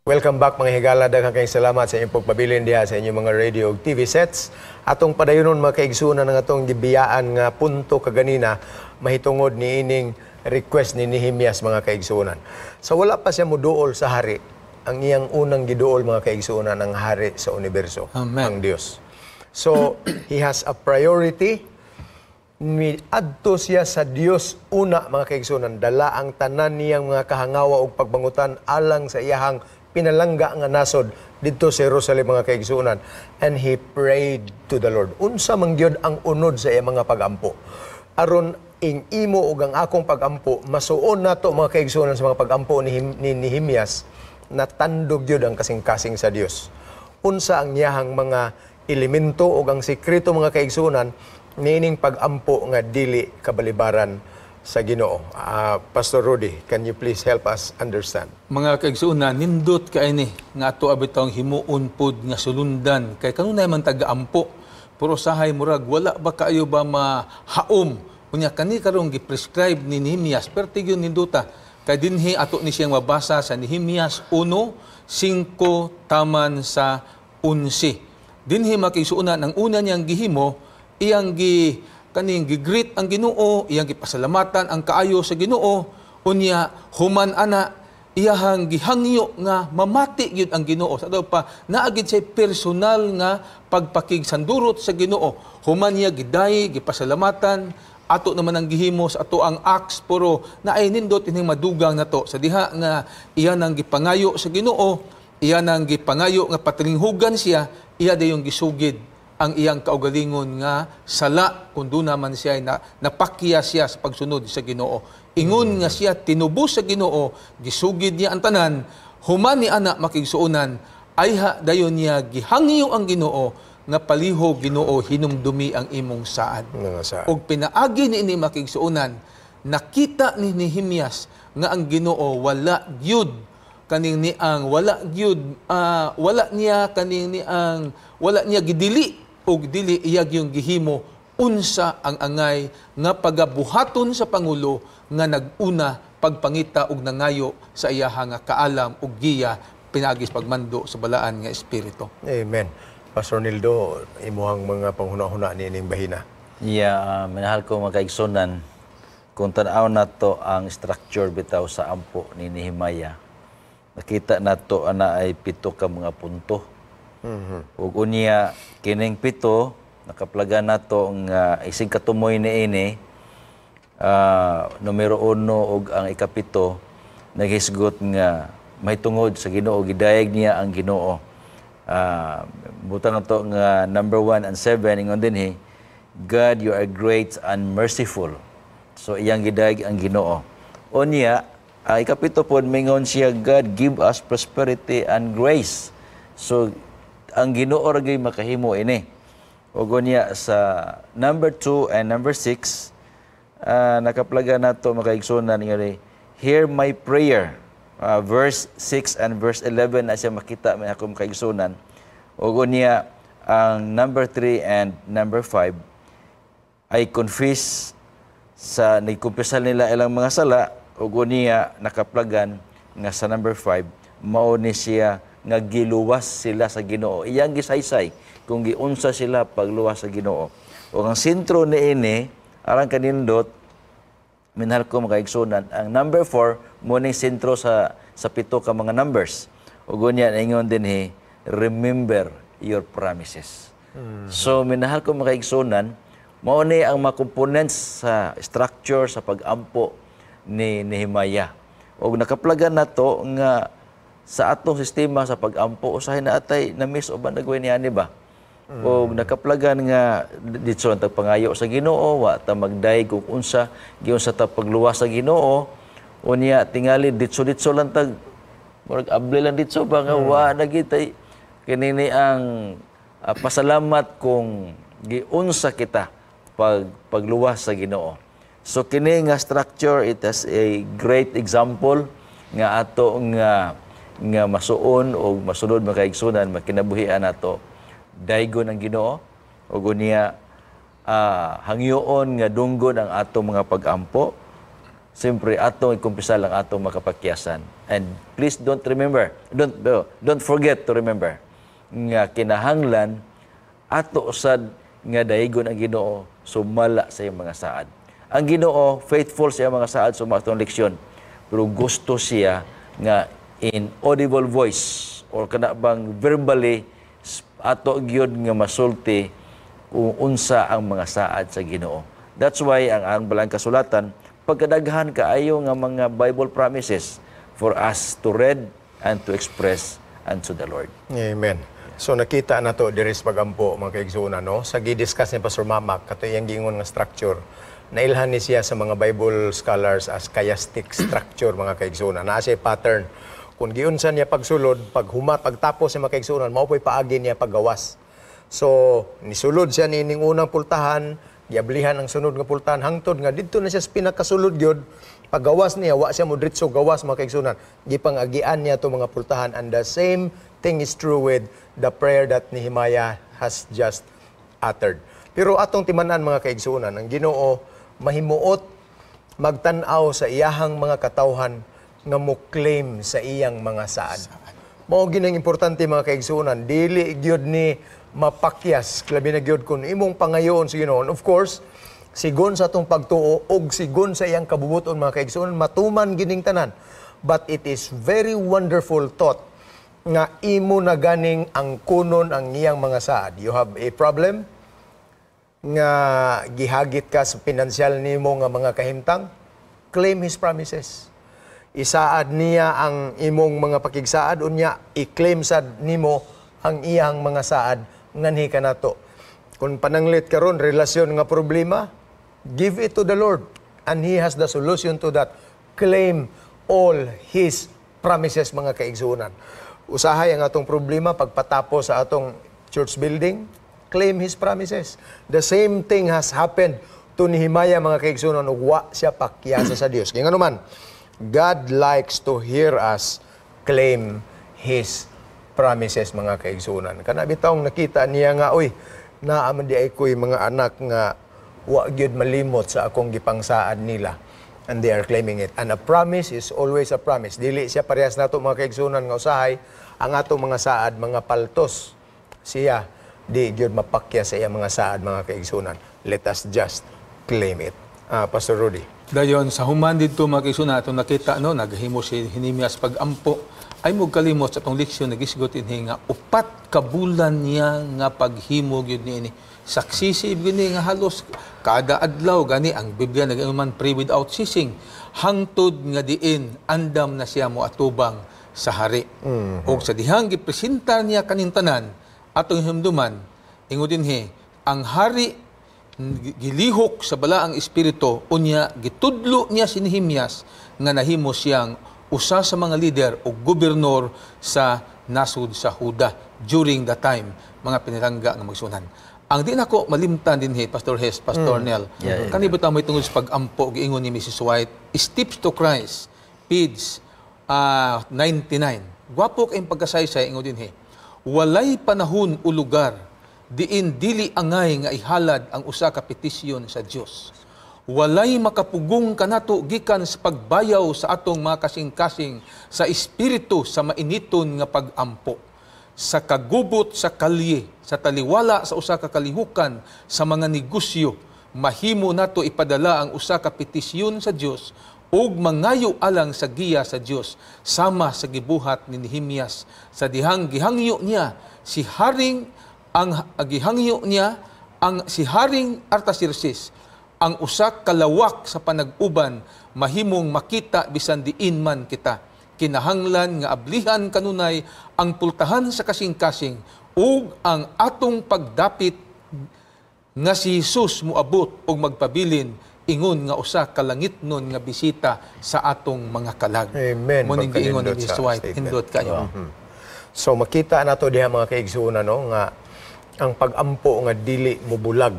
[SPEAKER 1] Welcome back, mga higala. Daghang kayong salamat sa inyong pagpabilin diha sa inyong mga radio ug TV sets. Atong padayonon, mga kaigsuonan, ang atong gibiyaan nga punto kaganina mahitungod ni ining request ni Nehemias, mga kaigsuonan. Sa wala pa siya moduol sa hari, ang iyang unang giduol, mga kaigsuonan, ang hari sa universo,
[SPEAKER 3] Amen.
[SPEAKER 1] ang Dios. So, he has a priority. Miadto siya sa Dios una, mga kaigsuonan, dala ang tanan niyang mga kahangawa ug pagbangutan alang sa iyahang Pinalangga nga nasod didto sa Jerusalem, mga kaigsuonan, and he prayed to the Lord. Unsa man gyud ang unod sa iyang mga pagampo? Aron ing imo ug ang akong pagampo masuon nato, mga kaigsuonan, sa mga pagampo ni Nehemias, natandog gyud ang kasing-kasing sa Dios. Unsa ang iyahang mga elemento ug ang sekreto, mga kaigsuonan, niining pagampo nga dili kabalibaran sa Ginoo? Pastor Rudy, can you please help us understand?
[SPEAKER 3] Mga kaigsuonan, nindot kay ni nga ato abitong himuon pod nga sulundan kay kanunay man taga-ampo. Pero sahay murag wala ba kaayo ba mahaom. Unya kani karong gi-prescribe ni Nehemias, perti gyud ninduta. Kay dinhi ato ni siyang mabasa sa Nehemias 1:5 taman sa 11. Dinhi, makigsuonan, ang una niyang gihimo, iyang gi kaning gi-greet ang Ginoo, iyang gipasalamatan ang kaayo sa Ginoo. Unya human ana, iyahang gihangyo nga mamati gyud ang Ginoo. Sa daw pa naa gid siya personal nga pagpakigsandurot sa Ginoo. Human niya giday, gipasalamatan, ato naman ang gihimo sa ato ang Acts, pero naay nindot ining madugang nato sa diha nga iya nang gipangayo sa Ginoo, iya nang gipangayo nga patilinghugan siya, iya dayong gisugid ang iyang kaugalingon nga sala kung doon naman siya ay na, napakya siya sa pagsunod sa Ginoo. Ingon nga siya tinubos sa Ginoo, gisugid niya ang tanan. Human ni ana, makigsuonan, ayha dayon niya gihangyo ang Ginoo nga palihog, "Ginoo, hinumdumi ang imong saad."
[SPEAKER 1] Mga saad.
[SPEAKER 3] Og pinaagi ni ini, makigsuonan, nakita ni Nehemias nga ang Ginoo wala gyud kaning ni ang wala gyud wala niya kaning ni ang wala niya gidili og dili iya gyung gihimo unsa ang angay nga pagabuhaton sa pangulo nga nag-una pagpangita og nangayo sa iyaha nga kaalam ug giya pinaagi sa pagmando sa Balaan nga Espiritu.
[SPEAKER 1] Amen. Pastor Nildo, imuhang mga panghuna-huna ni ining bahina.
[SPEAKER 2] Yeah, minahal ko mga kaigsunan, kung tanaw nato ang structure bitaw sa ampo ni Nehemiah, nakita nato ana ay pito ka mga punto. Ug unya kining pito nakaplaga nato nga isig katumoy niini, numero 1 ug ang ikapito naghisgot nga mahitungod sa Ginoo, gidayeg niya ang Ginoo. Butang ato nga number 1 and 7, ingon dinhi, "God, you are great and merciful." So iyang gidayeg ang Ginoo. Unya, ang ikapito pod mingon siya, "God, give us prosperity and grace." So ang Ginoo ra gyud makahimo ini. Ug unya sa number 2 and number 6, nakaplaga nato, makaigsunan nga ni, "Hear my prayer." Verse 6 and verse 11 na siya makita may ako, makaigsunan. Ug unya ang number 3 and number 5 ay confess sa nagkumpisal nila ilang mga sala, ug unya nakaplagan nga sa number 5 mao ni siya nga giluwas sila sa Ginoo. Iyang gisaysay kung giunsa sila pagluwas sa Ginoo. Ug ang sentro niini alang kanindot, minahal ko mga kaigsunan, ang number 4 mo ning sentro sa pito ka mga numbers. Ug unya ingon dinhi, "Remember your promises." So minahal ko mga kaigsunan, mao ni ang mga components sa structure sa pag-ampo ni Nehemiah. Og nakaplagan nato nga sa atong sistema sa pag-ampo usahay na atay na miss o ba nagway niya ni ba? Og nakaplagan nga ditso ang tagpangayo sa Ginoo, wa ta magdayeg kung unsa giunsa ta pagluwas sa Ginoo. Unya tingali ditso-ditso lang tag murag abli lang ditso ba nga wa na gitay kinini ang pasalamat kung giunsa kita pagluwas sa Ginoo. So kini nga structure, it is a great example nga ato nga nga masuon o masunod, mga kaigsunan, makinabuhian nato. Daygon ang Ginoo ug unya hangyoon nga dunggon ang atong mga pag-ampo. Siyempre atong ikumpisal ang atong makapakyasan. And please don't remember, don't forget to remember nga kinahanglan ato sad nga daygon ang Ginoo sumala sa iyang mga saad. Ang Ginoo faithful sa iyang mga saad sa atong leksyon. Pero gusto siya nga in audible voice or kana bang verbally ato gyud nga masulti kung unsa ang mga saad sa Ginoo. That's why ang balang kasulatan pagkadaghan kaayo nga mga Bible promises for us to read and to express unto the Lord.
[SPEAKER 1] Amen. So nakita na to diri sa pagampo, mga kaigsuonan, no? Sa gi-discuss ni Pastor Mamak kato iyang giingon nga structure. Nailhan ni siya sa mga Bible scholars as chiastic structure, mga kaigsuonan. Naa siya pattern. Kung giunsa niya pagsulod, paghumat, pagtapos niya, mga kaigsuonan, mao po'y paagi niya paggawas. So nisulod siya niining unang pultahan, giablihan ang sunod nga pultahan hangtod nga didto na siya sa pinakasulod gyud. Paggawas niya, wa siya modritso gawas, mga kaigsuonan. Gipangagian niya to mga pultahan, and the same thing is true with the prayer that Nehemiah has just uttered. Pero atong timan-an, mga kaigsuonan, ang Ginoo mahimuot magtan-aw sa iyahang mga katawhan nga mo claim sa iyang mga saad. Mao ginang importante, mga kaigsuonan, dili gyud ni mapakyas, labi na gyud kung imong pangayoon sa Ginoo. Of course, sigon sa atong pagtuo og sigon sa iyang kabubuton, mga kaigsuonan, matuman gining tanan. But it is very wonderful thought nga imo na ganing ang kunon ang iyang mga saad. You have a problem nga gihagit ka sa pinansyal nimo nga mga kahimtang, claim His promises. Isaad niya ang imong mga pakigsaad, unya i-claim sad nimo ang iyang mga saad nganhi kanato. Kung pananglit karon relasyon nga problema, give it to the Lord and He has the solution to that. Claim all His promises, mga kaigsuonan. Usahay ang atong problema pagpatapos sa atong church building, claim His promises. The same thing has happened to Nehemiah, mga kaigsuonan, ug wa siya pakyasa sa Dios. Kaya man, God likes to hear us claim His promises, mga kaigsuonan. Kana bitawng nakita niya nga, "Uy, naa man diay ko'y mga anak nga wa gyud malimot sa akong gipangsaad nila." And they are claiming it. And a promise is always a promise. Dili siya parehas nato, mga kaigsuonan, nga usahay ang atong mga saad mga paltos. Siya di gyud mapakya sa iyang mga saad, mga kaigsuonan. Let us just claim it. Ah, Pastor Rudy.
[SPEAKER 3] Dayon sa human didto, mga kaigsuonan, atong nakita, no, naghimo si Nehemias pagampo. Ay mo kalimot sa atong leksyon nagisgot inhi nga 4 ka bulan niya nga paghimo gyud niini. Saksisi gyud ni nga halos kada adlaw. Gani ang Biblia nag man, "Pray without ceasing," hangtod nga diin andam na siya mo atubang sa hari. Og sa dihang gipresentar niya kaning tanan, atong hinumduman, ingon dinhi, ang hari gilihok sa balaang espiritu, unya gitudlo niya si Nehemias nga nahimo siyang usa sa mga leader o gobernador sa nasod sa Huda during the time, mga pinilangga nga magsunan. Ang di nako malimtan dinhi, Pastor Hes, Pastor Nel, kani ba mo tungod sa pag-ampo, giingon ni Mrs. White, Steps to Christ, page 99. Gwapo kayong pagkasaysay. Ingon dinhi, "Walay panahon o lugar diin dili angay nga ihalad ang usa ka petisyon sa Dios. Walay makapugong kanato gikan sa pagbayaw sa atong mga kasing-kasing sa espiritu sa mainiton nga pag-ampo. Sa kagubot sa kalye, sa taliwala sa usa ka kalihukan, sa mga negosyo, mahimo nato ipadala ang usa ka petisyon sa Dios ug mangayo alang sa giya sa Dios, sama sa gibuhat ni Nehemias sa dihang gihangyo niya si Haring ang gihangyo niya ang si Haring Artaxerxes. Ang usa kalawak sa panag-uban mahimong makita bisan diin man kita. Kinahanglan nga ablihan kanunay ang pultahan sa kasing-kasing ug ang atong pagdapit nga si Jesus moabot ug magpabilin ingon nga usa ka langitnon nga bisita sa atong mga kalag."
[SPEAKER 1] Amen.
[SPEAKER 3] Mo ning giingon ni
[SPEAKER 1] Pagkanindot
[SPEAKER 3] Miss
[SPEAKER 1] sa
[SPEAKER 3] White.
[SPEAKER 1] statement.
[SPEAKER 3] Hindot kayo.
[SPEAKER 1] So makita nato diha, mga kaigsuonan, no, nga ang pagampo nga dili mobulag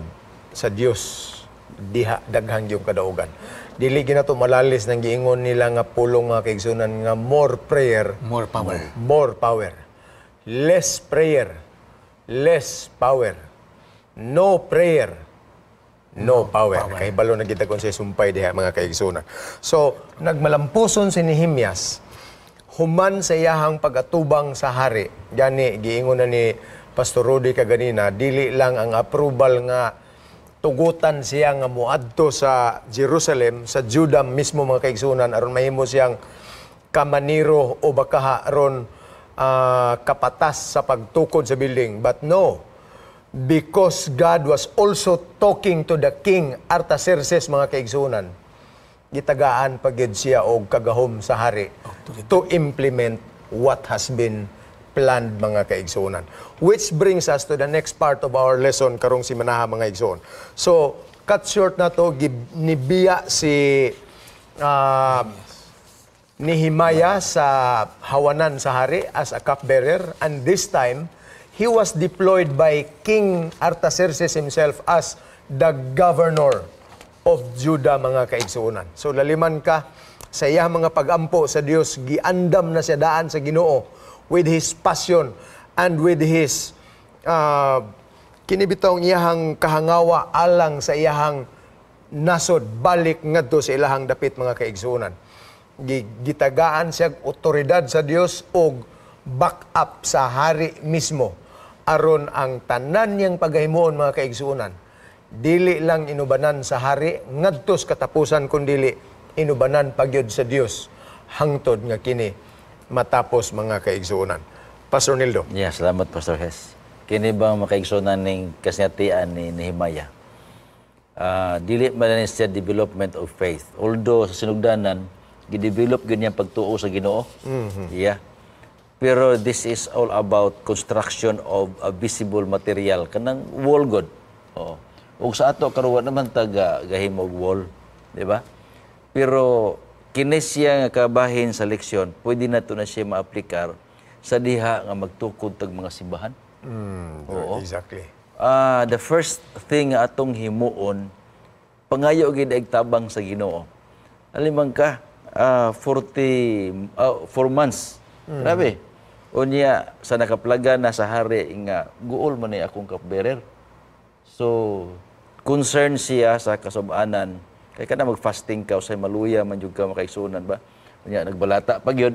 [SPEAKER 1] sa Dios diha daghang yung kadaugan. Dili ginato malalis ng giingon nila nga pulong, mga kaigsuonan, nga more prayer,
[SPEAKER 3] more power.
[SPEAKER 1] More power. Less prayer, less power. No prayer, no power. Kay balo na kita kung sa sumpay diha, mga kaigsuonan. So, nagmalampuson si Nehemias human sa iyahang pag-atubang sa hari. Gani giingon na ni Pastor Rudy kaganina, dili lang ang approval nga tugutan siya nga muadto sa Jerusalem, sa Judah mismo, mga kaigsuonan, aron mahimo siyang kamaniro o bakaha aron kapatas sa pagtukod sa building. But no, because God was also talking to the king Artaxerxes, mga kaigsuonan, gitagaan pa gyud siya og kagahom sa hari to implement what has been planned, mga kaigsuonan. Which brings us to the next part of our lesson karong simanaha, mga igsoon. So, cut short na to, nibiya si Nehemiah sa hawanan sa hari as a cupbearer, and this time he was deployed by King Artaxerxes himself as the governor of Judah, mga kaigsuonan. So laliman ka sa iyang mga pagampo sa Dios, giandam na siya daan sa Ginoo with his passion and with his kini bitawng iyahang kahangawa alang sa iyahang nasod balik ngadto sa ilahang dapit, mga kaigsuonan. Gitagaan siya og otoridad sa Dios og back up sa hari mismo aron ang tanan niyang pagahimuon, mga kaigsuonan, dili lang inubanan sa hari ngadto sa katapusan, kundili inubanan pagyud sa Dios hangtod nga kini matapos, mga kaigsuonan. Pastor Nildo.
[SPEAKER 2] Yeah, salamat, Pastor Hes. Kini bang makaigsuonan ning kasnatian ni Nehemiah? Dili man ni siya development of faith. Although sa sinugdanan, gidevelop gyud niya pagtuo sa Ginoo. Yeah. Pero this is all about construction of a visible material kanang wall god. Oo. Ug sa ato karon naman taga gahimo og wall, di ba? Pero kini siya nga kabahin sa leksyon, pwede na to na siya maaplikar sa diha nga magtukod tag mga simbahan. The first thing nga atong himuon, pangayo gid og tabang sa Ginoo. Alimang ka, 40 4 months. Grabe. Unya sa nakaplaga na sa hari nga guol man ni akong cupbearer. So concern siya sa kasubanan kay kana mag-fasting ka usay maluya man jud ka, makaigsuonan ba. Unya nagbalata pa gyud.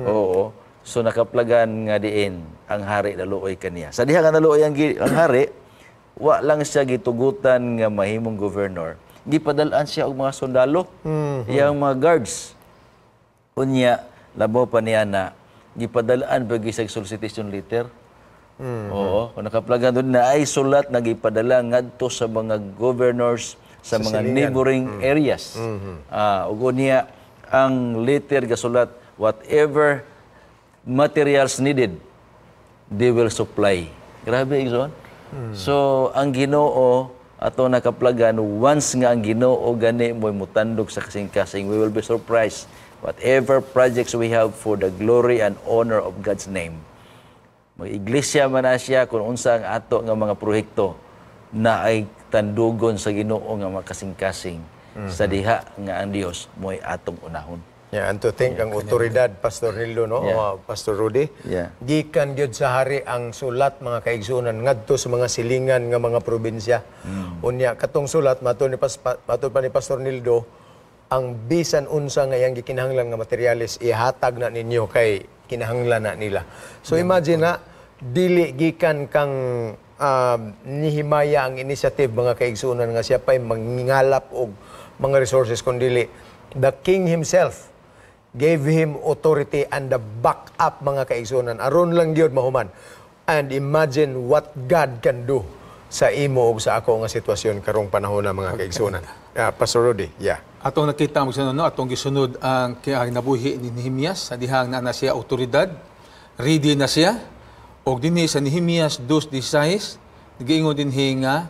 [SPEAKER 2] Oo. So nakaplagan nga diin ang hari naluoy kaniya. Sa diha nga naluoy ang hari, wa lang siya gitugutan nga mahimong governor. Gipadal-an siya og mga sundalo, iyang mga guards. Unya, labaw pa niya na gipadal-an pa gyud siya solicitation letter. Oo, kung nakaplagan doon na ay sulat na gipadala ngadto sa mga governors sa mga
[SPEAKER 1] silingan.
[SPEAKER 2] Neighboring areas. Ug unya ang letter gasulat, whatever materials needed, they will supply. Grabe, Igsoon. So, ang Ginoo ato nakaplagan, once nga ang Ginoo gani mo mutandog sa kasing-kasing, we will be surprised whatever projects we have for the glory and honor of God's name. Mag-iglesia man na siya, kung unsa ang ato nga mga proyekto na ay tandugon sa Ginoo nga makasing-kasing sa diha nga ang Dios mo'y atong unahon.
[SPEAKER 1] Yeah, and to think ang otoridad, Pastor Nildo, no?
[SPEAKER 2] Yeah.
[SPEAKER 1] Pastor Rudy. Gikan gyud sa hari ang sulat, mga kaigsuonan, ngadto sa mga silingan nga mga probinsya. Unya katong sulat matud pa ni Pastor Nildo, ang bisan unsa nga iyang gikinahanglan nga materyales ihatag na ninyo kay kinahanglan na nila. So imagine na dili gikan kang Nehemiah ang initiative, mga kaigsuonan, nga siya pa'y mangingalap og mga resources, kundili the king himself gave him authority and the back up, mga kaigsuonan, aron lang gyud mahuman. And imagine what God can do sa imo ug sa ako nga sitwasyon karong panahon na, mga kaigsuonan. Pastor Rudy, yeah.
[SPEAKER 3] Atong nakita mo sa no, atong gisunod ang kinabuhi ni Nehemias sa dihang naa na siya awtoridad, ready na siya. Og dinhi sa Nehemias 2:16, giingon dinhi nga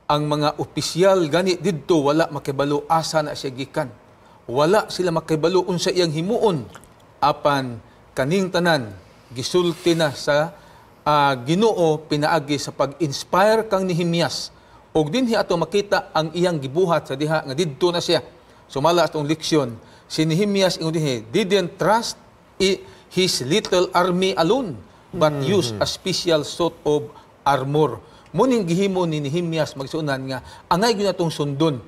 [SPEAKER 3] ang mga opisyal gani didto wala makibalo asa na siya gikan. Wala sila makibalo unsa iyang himuon. Apan kaning tanan gisulti na sa Ginoo pinaagi sa pag-inspire kang Nehemias. Og dinhi ato makita ang iyang gibuhat sa diha nga didto na siya. Sumala atong leksyon, si Nehemias, ingon dinhi, didn't trust his little army alone, but used a special sort of armor. Muning gihimo ni Nehemias, magsuonan, nga angay gyud natong sundon.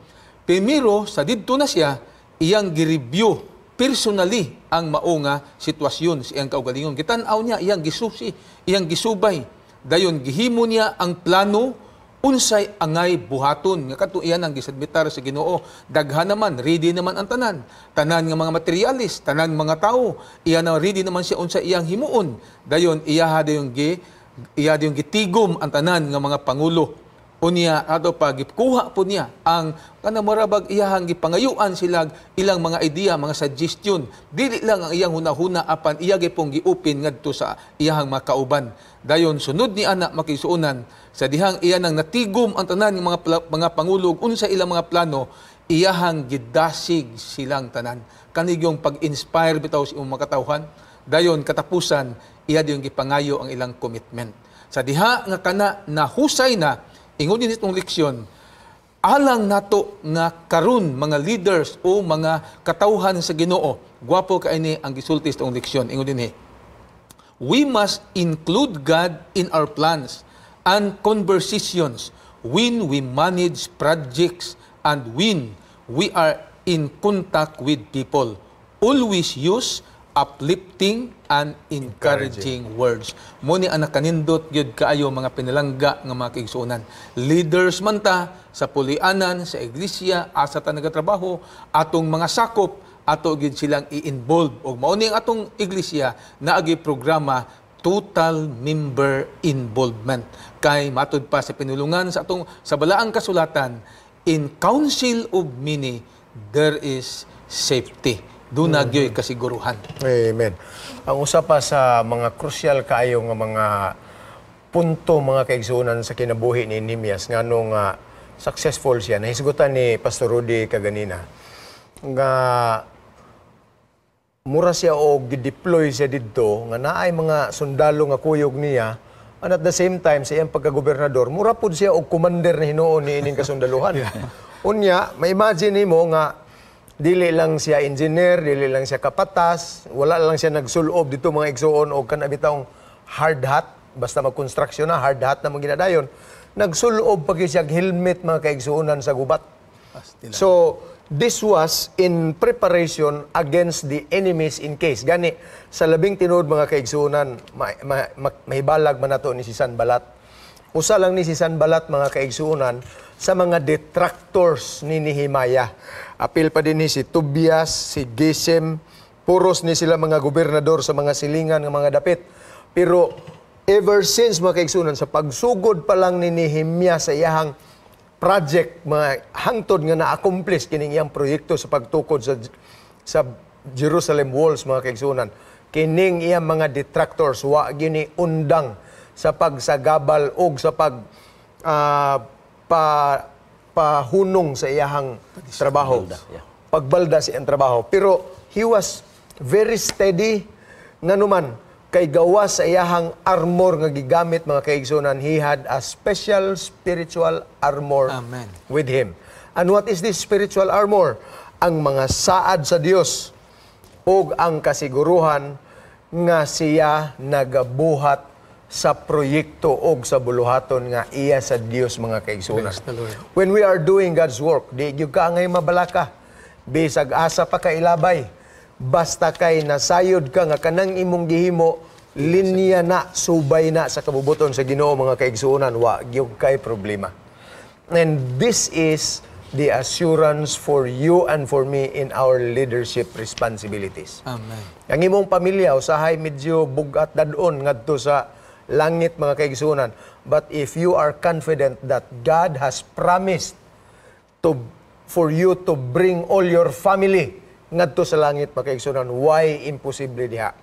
[SPEAKER 3] Primero, sa didto na siya, iyang gireview personally ang mao nga sitwasyon sa iyang kaugalingon. Gitan-aw niya, iyang gisusi, iyang gisubay. Dayon gihimo niya ang plano unsay angay buhaton nga kadto iyan ang gisubmitar sa Ginoo. Daghan naman, ready naman ang tanan. Tanan nga mga materialis, tanan mga tao, iya na ready naman siya unsa iyang himuon. Dayon iya dayon gi iya dayon gitigom ang tanan nga mga pangulo. Unya ato pa gikuha po niya ang kana murabag iyahang gipangayuan sila ilang mga idea, mga suggestion. Dili lang ang iyang hunahuna apan iya gipong giupin ngadto sa iyahang mga kauban. Dayon sunod ni ana, mga kaigsuonan, sa dihang iya nang natigom ang tanan ng mga pangulo unsa ilang mga plano, iyahang gidasig silang tanan. Kanigyong pag-inspire bitaw sa imong mga katawhan. Dayon katapusan, iya yung gipangayo ang ilang commitment. Sa diha nga kana nahusay na, ingon din itong leksyon, alang nato nga karon mga leaders o mga katawhan sa Ginoo. Gwapo kay ni ang gisulti sa itong leksyon. Ingon din, "We must include God in our plans and conversations when we manage projects and when we are in contact with people. Always use uplifting and encouraging words." Mo ni ang nakanindot gyud kaayo, mga pinalangga nga mga kaigsuonan. Leaders man ta sa pulianan, sa iglesia, asa ta nagatrabaho, atong mga sakop ato gyud silang i-involve. Og mao ni ang atong iglesia naagi programa total member involvement. Kay matud pa sa pinulungan sa atong sa balaang kasulatan, "In counsel of many there is safety." Duna gyoy kasiguruhan.
[SPEAKER 1] Amen. Ang usa pa sa mga krusyal kaayo nga mga punto, mga kaigsuonan, sa kinabuhi ni Nehemias, nganong successful siya, nahisgutan ni Pastor Rudy kaganina nga mura siya og gideploy siya didto nga naay mga sundalo nga kuyog niya, and at the same time, sa iyang pagkagobernador, mura pud siya og commander na hinuon ni ining kasundaluhan. Unya, ma-imagine nimo nga dili lang siya engineer, dili lang siya kapatas, wala lang siya nagsulob dito, mga igsuon, og kana bitawng hard hat. Basta mag-construction na, hard hat na mga ginadayon. Nagsulob pa gyud siya og helmet, mga kaigsuonan, sa gubat. So, this was in preparation against the enemies in case. Gani, sa labing tinuod, mga kaigsuonan, mahibalag man nato ni si Sanbalat. Usa lang ni si Sanbalat, mga kaigsuonan, sa mga detractors ni Nehemiah. Apil pa din ni si Tobias, si Gesem, puros ni sila mga gobernador sa mga silingan ng mga dapit. Pero ever since, mga kaigsuonan, sa pagsugod pa lang ni Nehemiah sa iyahang project, mga hangtod nga na-accomplish kining iyang proyekto sa pagtukod sa Jerusalem walls, mga kaigsuonan, kining iyang mga detractors wa gini undang sa pagsagabal og sa pag pa pahunong sa iyahang trabaho, pagbalda sa iyang trabaho. Pero he was very steady, nganuman kay gawas sa iyahang armor nga gigamit, mga kaigsunan, he had a special spiritual armor
[SPEAKER 3] Amen.
[SPEAKER 1] With him. And what is this spiritual armor? Ang mga saad sa Dios ug ang kasiguruhan nga siya nagabuhat sa proyekto og sa buluhaton nga iya sa Dios, mga kaigsunan.
[SPEAKER 3] Praise the Lord.
[SPEAKER 1] When we are doing God's work, di gyud ka angay mabalaka. Bisag asa pa ka ilabay. Basta kay nasayod ka nga kanang imong gihimo linya na, subay na sa kabubuton sa Ginoo, mga kaigsuonan, wa gyud kay problema. And this is the assurance for you and for me in our leadership responsibilities.
[SPEAKER 3] Amen.
[SPEAKER 1] Ang imong pamilya usahay medyo bugat dadon ngadto sa langit, mga kaigsuonan. But if you are confident that God has promised to for you to bring all your family ngadto sa langit, mga kaigsuonan, why imposible diha?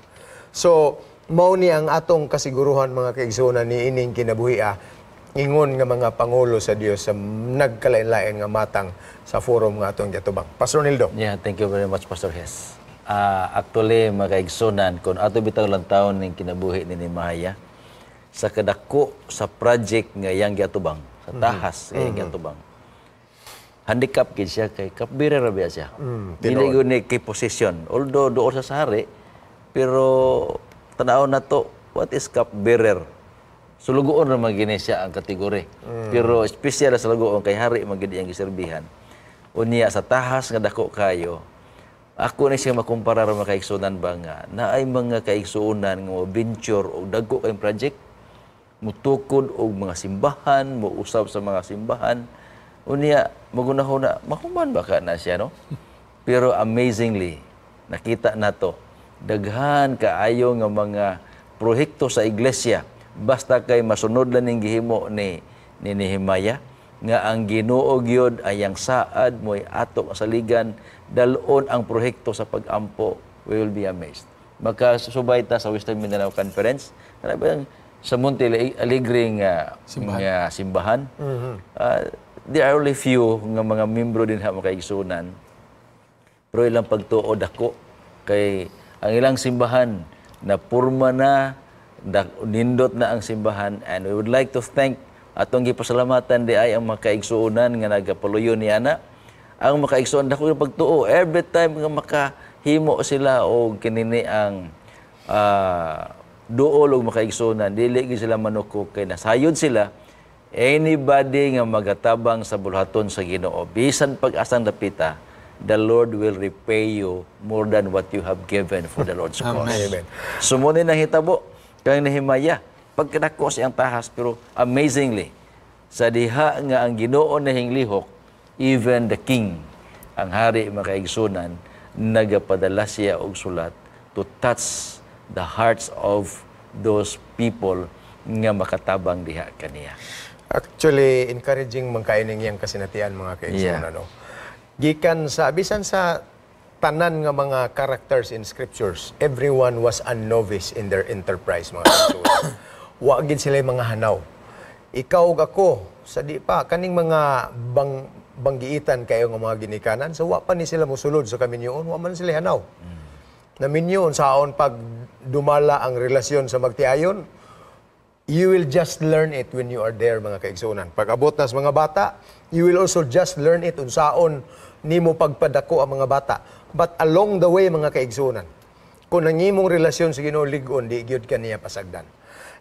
[SPEAKER 1] So, mao ni ang atong kasiguruhan, mga kaigsuonan, ni ining kinabuhi ingon nga mga pangulo sa Dios sa nagkalain-lain nga matang sa forum nga atong giatubang. Pastor Nildo.
[SPEAKER 2] Yeah, thank you very much, Pastor Hess. Actually, mga kaigsunan, kung ato bitaw lang taon ning kinabuhi ni Nehemiah, sa kadako sa project nga iyang giatubang, sa tahas nga iyang giatubang, handicap gid siya kay cupbearer ra biya siya. Dili gyud ni kay position. Although duol sa hari, pero tanaw na to, what is cupbearer? Sulugoon ra man gini siya ang kategory. Pero espesyal sa sulugoon kay hari man gid iyang giserbihan. Unya sa tahas nga dako kayo, ako ni siya makumpara ra, mga kaigsuonan ba, nga naay mga kaigsuonan nga mo venture og dagko kayong project, mutukod og mga simbahan, muusab sa mga simbahan. Unya magunahuna, mahuman ba ka na siya, no? Pero amazingly, nakita nato daghan kaayo nga mga proyekto sa iglesia basta kay masunod lang ning gihimo ni Nehemiah. nga ang Ginoo gyud ay ang saad mo'y ato masaligan dalon ang proyekto sa pag-ampo, we will be amazed. Makasubay ta sa Western Mindanao Conference, kana ba sa Monte Alegre
[SPEAKER 3] Simbahan.
[SPEAKER 2] Nga simbahan. There are only few nga mga membro din ha, makaigsunan. Pero ilang pagtuo dako kay ang ilang simbahan na purma na, nindot na ang simbahan, and we would like to thank, atong gipasalamatan di ay ang makaigsuonan nga nagapaluyo ni ana. Ang makaigsuon, dako yung pagtuo every time nga makahimo sila og kinini ang duol og makaigsuonan, dili gyud sila manuko kay nasayod sila, anybody nga magatabang sa bulhaton sa Ginoo, bisan pag-asang dapita, the Lord will repay you more than what you have given for the Lord's cause.
[SPEAKER 1] Amen.
[SPEAKER 2] So mao ni nahitabo kang Nehemiah. Pagkadako siyang tahas, pero amazingly, sa diha nga ang Ginoo nahinglihok, even the king, ang hari, makaigsunan, nagapadala siya og sulat to touch the hearts of those people nga makatabang diha kaniya.
[SPEAKER 1] Actually, encouraging man kaayo ning iyang kasinatian, mga kaigsuonan, no? Gikan sa bisan sa tanan nga mga characters in scriptures, everyone was a novice in their enterprise, mga kaigsuonan. Wa gid sila mga hanaw. Ikaw ug ako, sa di pa kaning mga banggiitan kayo nga mga ginikanan, so wa pa ni sila mosulod sa kaminyoon, wa man sila hanaw. Naminyo saon pag dumala ang relasyon sa magtiayon, you will just learn it when you are there, mga kaigsuonan. Pag abot na sa mga bata, you will also just learn it unsaon nimo pagpadako ang mga bata. But along the way, mga kaigsuonan, kung ang imong relasyon sa Ginoo lig-on, di gyud ka niya pasagdan.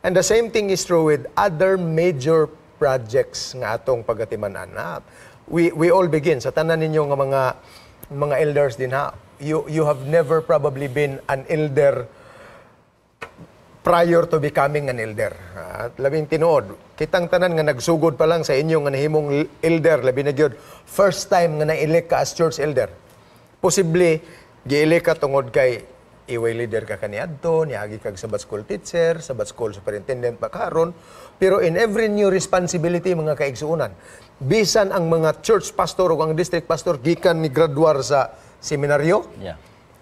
[SPEAKER 1] And the same thing is true with other major projects nga atong pagatiman-an. Ha? We all begin sa tanan ninyo nga mga elders din ha. You have never probably been an elder prior to becoming an elder. At labing tinuod, kitang tanan nga nagsugod pa lang sa inyo nga nahimong elder, labi na gyud first time nga na-elect ka as church elder. Posible gi-elect ka tungod kay iway leader ka kaniadto, niagi kag Sabbath school teacher, Sabbath school superintendent pa karon. Pero in every new responsibility, mga kaigsuonan, bisan ang mga church pastor o ang district pastor gikan ni graduar sa seminaryo,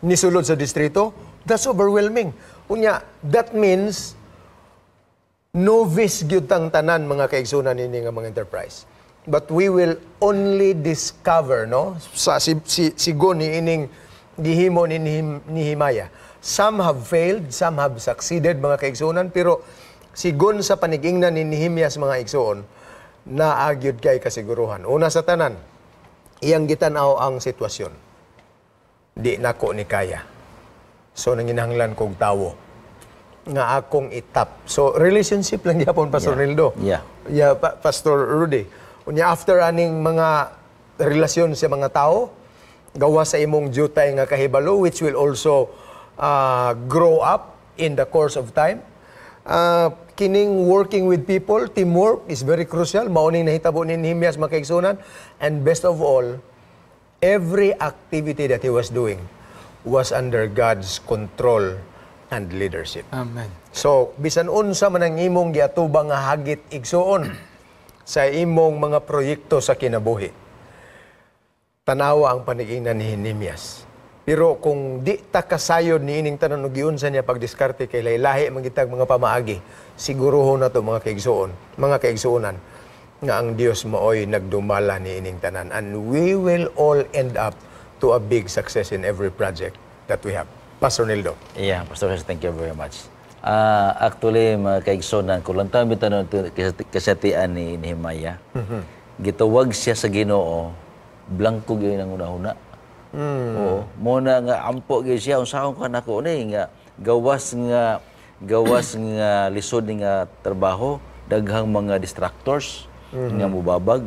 [SPEAKER 1] nisulod sa distrito, that's overwhelming. Unya, that means novice gyud tang tanan, mga kaigsunan, nini nga mga enterprise. But we will only discover, no, sa si sigon ni ining gihimo ni Nehemiah. Some have failed, some have succeeded, mga kaigsunan, pero sigon sa panigingnan ni Nehemiah sa mga igsuon, naa gyud kay kasiguruhan. Una sa tanan, iyang gitan-aw ang sitwasyon. Di nako ni kaya. So nanginahanglan kog tawo nga akong itap. So relationship lang gyapon, Pastor Nildo. Yeah, Pastor Rudy. Unya after aning mga relasyon sa mga tao, gawa sa imong jutay nga kahibalo, which will also grow up in the course of time. Kining working with people, teamwork is very crucial. Mao ning nahitabo ni Nehemias, mga kaigsunan. And best of all, every activity that he was doing was under God's control and leadership.
[SPEAKER 3] Amen.
[SPEAKER 1] So, bisan unsa man ang imong giatubang nga hagit, igsuon, sa imong mga proyekto sa kinabuhi, tanawa ang panigingnan ni Nehemias. Pero kung di ta kasayod ni ining tanan ug giunsa niya pagdiskarte kay lahi-lahi man gitag mga pamaagi, siguruhon na to, mga kaigsuonan, nga ang Dios maoy nagdumala ni ining tanan and we will all end up to a big success in every project that we have. Pastor Nildo.
[SPEAKER 2] Yeah, Pastor Jesus, thank you very much. Actually, mga kaigsonan, kung lang tayo bitaw kasatian ni Nehemiah, gitawag siya sa Ginoo, blangko gyud ang una-una. Oo, mao na nga ampo gyud siya, unsaon ka nako ni nga gawas nga lisod ni nga trabaho, daghang mga distractors nga mubabag.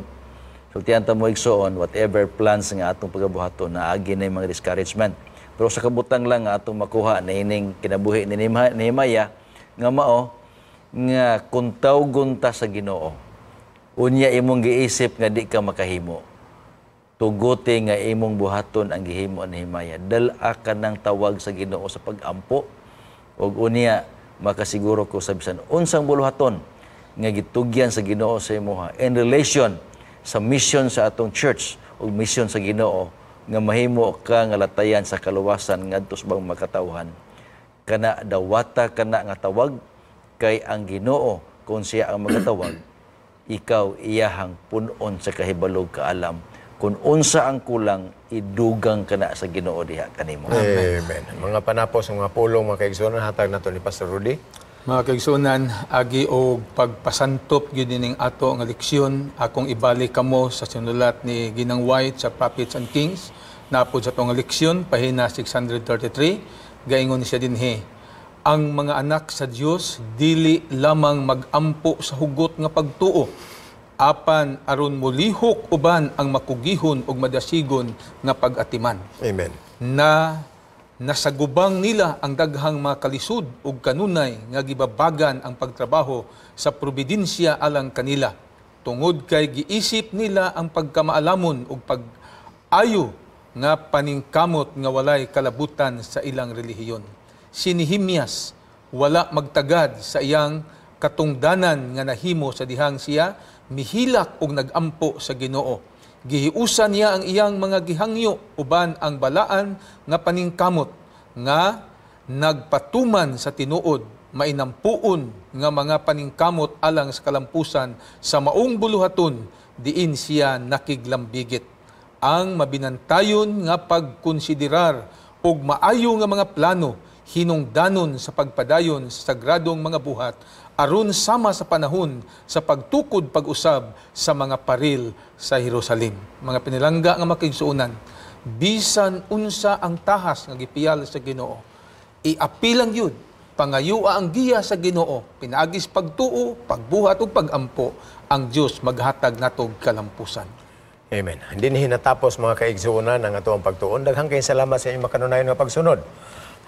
[SPEAKER 2] Sultihan ta mo, igsoon, whatever plans nga atong pagabuhaton, naagi na yung mga discouragement. Pero sa kabutang lang nga atong makuha na ining kinabuhi ni Nehemiah nga mao nga kung tawgon ta sa Ginoo, unya imong giisip nga di ka makahimo, tuguti nga imong buhaton ang gihimo ni Nehemiah. Dal-a ka ng tawag sa Ginoo sa pag-ampo ug unya makasiguro ko sa bisan unsang buluhaton nga gitugyan sa Ginoo sa imuha in relation sa mission sa atong church ug mission sa Ginoo nga mahimo ka nga latayan sa kaluwasan ngadto sa ubang makatawhan. Kana dawata kana nga tawag kay ang Ginoo kung siya ang magatawag, ikaw iyahang punon sa kahibalog kaalam kung unsa ang kulang, idugang kana sa Ginoo diha kanimo.
[SPEAKER 1] Amen. Mga panapos, mga pulong, mga kaigsunan, hatag nato ni Pastor Rudy.
[SPEAKER 3] Mga kaigsunan, agi og pagpasantop gyud ining ato nga leksyon, akong ibalik kamo sa sinulat ni Ginang White sa Prophets and Kings, napod sa atong leksyon, pahina 633, gaingon siya dinhi, ang mga anak sa Dios dili lamang magampo sa hugot nga pagtuo, apan aron molihok uban ang makugihon ug madasigon nga pag-atiman.
[SPEAKER 1] Amen.
[SPEAKER 3] Na nasagubang nila ang daghang mga kalisod ug kanunay nga gibabagan ang pagtrabaho sa probidensiya alang kanila, tungod kay giisip nila ang pagkamaalamon ug pag-ayo nga paningkamot nga walay kalabutan sa ilang relihiyon. Si Nehemias wala magtagad sa iyang katungdanan nga nahimo sa dihang siya mihilak og nagampo sa Ginoo. Gihiusan niya ang iyang mga gihangyo uban ang balaan nga paningkamot nga nagpatuman sa tinuod, mainampuon nga mga paningkamot alang sa kalampusan sa maong buluhaton diin siya nakiglambigit. Ang mabinantayon nga pagkonsiderar og maayo nga mga plano hinungdanon sa pagpadayon sa sagradong mga buhat aron sama sa panahon sa pagtukod pag-usab sa mga paril sa Jerusalem. Mga pinilangga nga makigsuonan, bisan unsa ang tahas nga gipiyal sa Ginoo, iapilang yun, pangayua ang giya sa Ginoo, pinaagis pagtuo, pagbuhat ug pagampo, ang Dios maghatag natog kalampusan.
[SPEAKER 1] Amen. Hindi ni hinatapos mga kaigsuonan ang atoang pagtuon. Daghang kayong salamat sa inyong makanunayon nga pagsunod.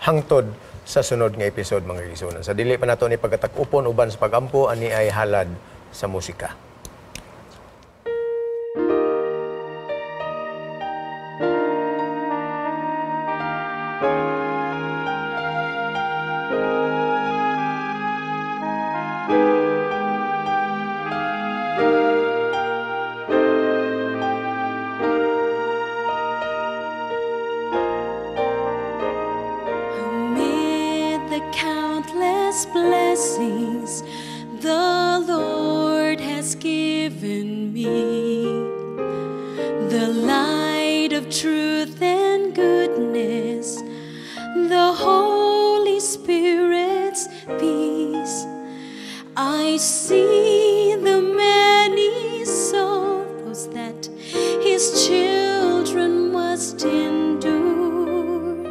[SPEAKER 1] Hangtod sa sunod nga episode mga kaigsuonan. Sa dili pa nato ni pagkatak-upon uban sa pagampo, ani ay halad sa musika.
[SPEAKER 5] Blessings the Lord has given me, the light of truth and goodness, the Holy Spirit's peace. I see the many sorrows that His children must endure.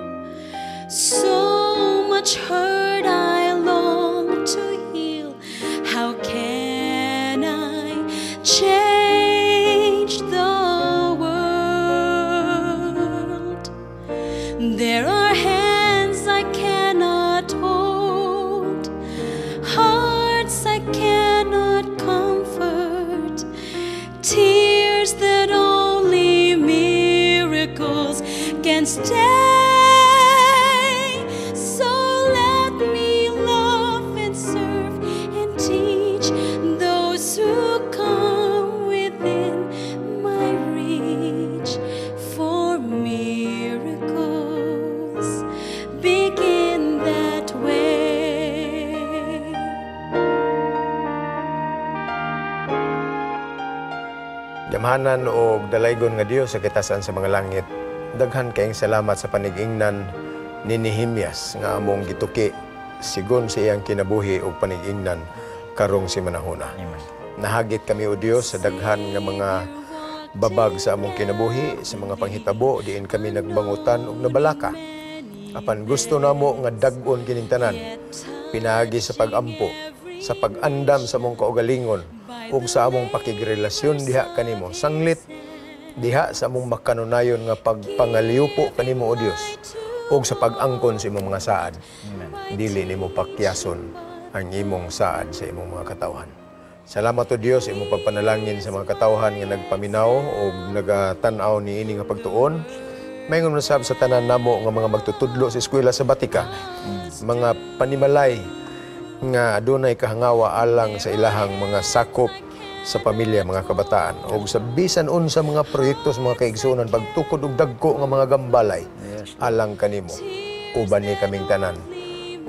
[SPEAKER 5] So much hurt I long to heal. How can I change the world? There are hands I cannot hold, hearts I cannot comfort, tears that only miracles can stay.
[SPEAKER 1] Gamhanan og dalaygon nga Dios sa kitasan sa mga langit, daghan kayong salamat sa panigingnan ni Nehemias nga among gituki sigon sa iyang kinabuhi og panigingnan karong simanahuna. Nahagit kami o Dios sa daghan nga mga babag sa among kinabuhi, sa mga panghitabo diin kami nagbangutan og nabalaka. Apan gusto namo nga dag-on kining tanan, pinaagi sa pag-ampo, sa pag-andam sa among kaugalingon ug sa among pakigrelasyon diha kanimo, sanglit diha sa among makanunayon nga pagpangaliupo kanimo o Dios ug sa pag-angkon sa imong mga saad. Amen. Dili nimo pakyason ang imong saad sa imong mga katawhan. Salamat o Dios sa imong pagpanalangin sa mga katawhan nga nagpaminaw ug nagatan-aw niini nga pagtuon. Maingon usab sa tanan namo nga mga magtutudlo sa eskwela sa Batika, mga panimalay nga adunay kahangawa alang sa ilahang mga sakop Sa pamilya, mga kabataan o sa bisan unsa mga proyekto sa mga kaigsuonan, pagtukod og dagko nga mga gambalay alang kanimo. Uban ni kaming tanan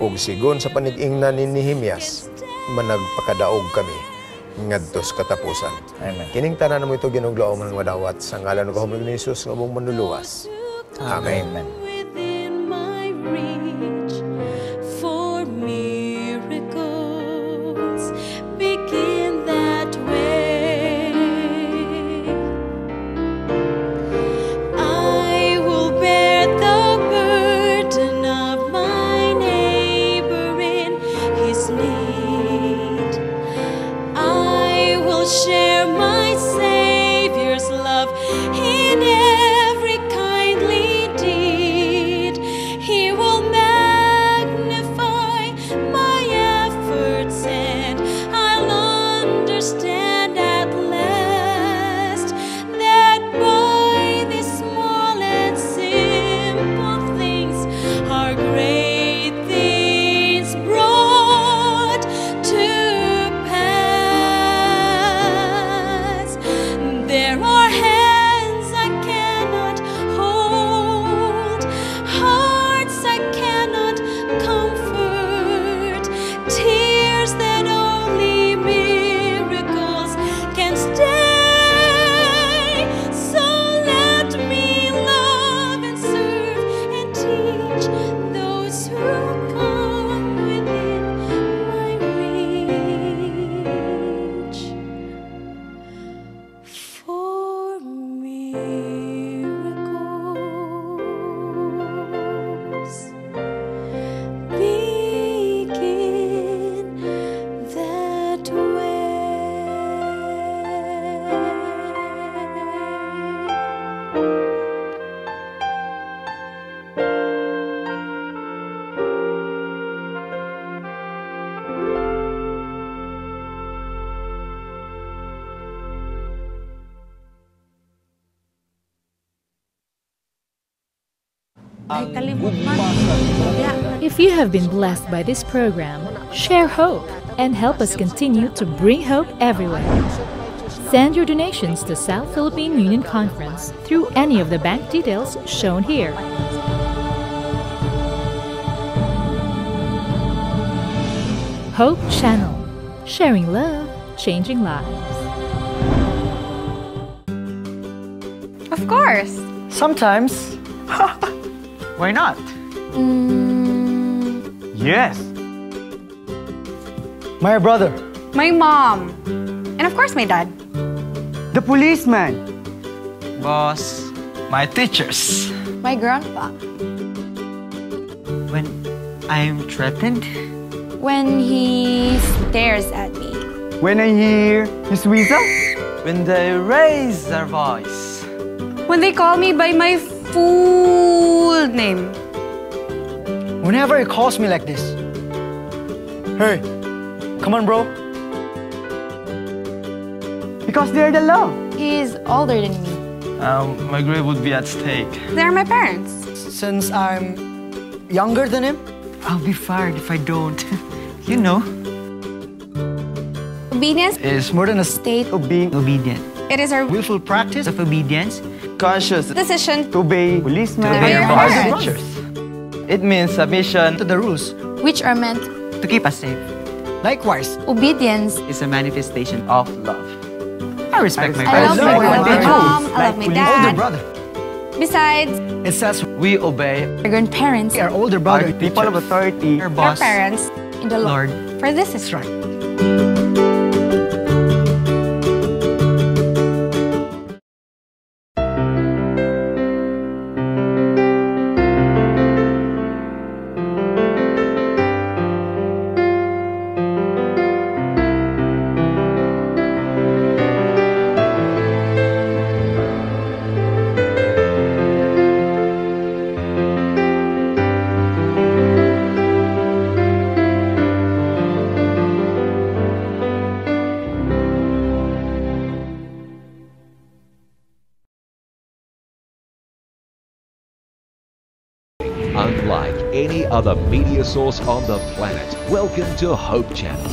[SPEAKER 1] ug sigon sa panig-ingnan ni Nehemias, managpakadaog kami ngadto sa katapusan.
[SPEAKER 2] Amen.
[SPEAKER 1] Kining tanan mo ito, Ginoong man madawat sa ngalan ng gahom ni Jesus nga among manluluwas. Amen.
[SPEAKER 2] Amen.
[SPEAKER 5] Within my reach, for miracles begin that way. I will bear the burden of my neighbor in his need. I will share my Savior's love in every kindly deed. He will magnify my efforts, and I'll understand at last that by these small and simple things are great things brought to pass. There are hands I cannot hold, hearts I cannot comfort, tears that only miracles can stay. So let me love and serve and teach those who come within my reach. For miracles begin that way.
[SPEAKER 6] If you have been blessed by this program, share hope and help us continue to bring hope everywhere. Send your donations to South Philippine Union Conference through any of the bank details shown here. Hope Channel, sharing love, changing lives.
[SPEAKER 7] Of course.
[SPEAKER 8] Sometimes. Why not?
[SPEAKER 9] Yes.
[SPEAKER 8] My brother.
[SPEAKER 7] My mom. And of course, my dad.
[SPEAKER 8] The policeman.
[SPEAKER 9] Boss. My teachers.
[SPEAKER 7] My grandpa.
[SPEAKER 8] When I'm threatened.
[SPEAKER 7] When he stares at me.
[SPEAKER 8] When I hear his whistle.
[SPEAKER 9] When they raise their voice.
[SPEAKER 7] When they call me by my full name.
[SPEAKER 8] Whenever he calls me like this. "Hey, come on, bro." Because they're the law.
[SPEAKER 7] He's older than me.
[SPEAKER 9] My grade would be at stake.
[SPEAKER 7] They're my parents.
[SPEAKER 8] Since I'm younger than him,
[SPEAKER 9] I'll be fired if I don't. You know.
[SPEAKER 7] Obedience
[SPEAKER 9] Is
[SPEAKER 8] more than a
[SPEAKER 7] state
[SPEAKER 8] of being
[SPEAKER 9] obedient.
[SPEAKER 7] It is our
[SPEAKER 8] willful practice
[SPEAKER 9] of obedience. Conscious
[SPEAKER 7] decision
[SPEAKER 8] to obey policemen,
[SPEAKER 9] to obey
[SPEAKER 7] your
[SPEAKER 9] boss.
[SPEAKER 7] parents.
[SPEAKER 9] Teachers. It means submission
[SPEAKER 8] to the rules
[SPEAKER 7] which are meant
[SPEAKER 9] to keep us safe.
[SPEAKER 8] Likewise,
[SPEAKER 7] obedience
[SPEAKER 9] is a manifestation of love. I respect my
[SPEAKER 7] I love
[SPEAKER 9] parents.
[SPEAKER 7] my
[SPEAKER 8] my
[SPEAKER 7] mom. I love my
[SPEAKER 8] older
[SPEAKER 7] dad.
[SPEAKER 8] Brother.
[SPEAKER 7] Besides,
[SPEAKER 8] It says
[SPEAKER 9] we obey
[SPEAKER 7] our grandparents,
[SPEAKER 8] our older brother,
[SPEAKER 9] our people of authority, our
[SPEAKER 7] our
[SPEAKER 9] boss,
[SPEAKER 7] parents in the Lord.
[SPEAKER 9] Lord.
[SPEAKER 7] For this is
[SPEAKER 8] right.
[SPEAKER 4] Unlike any other media source on the planet, welcome to Hope Channel.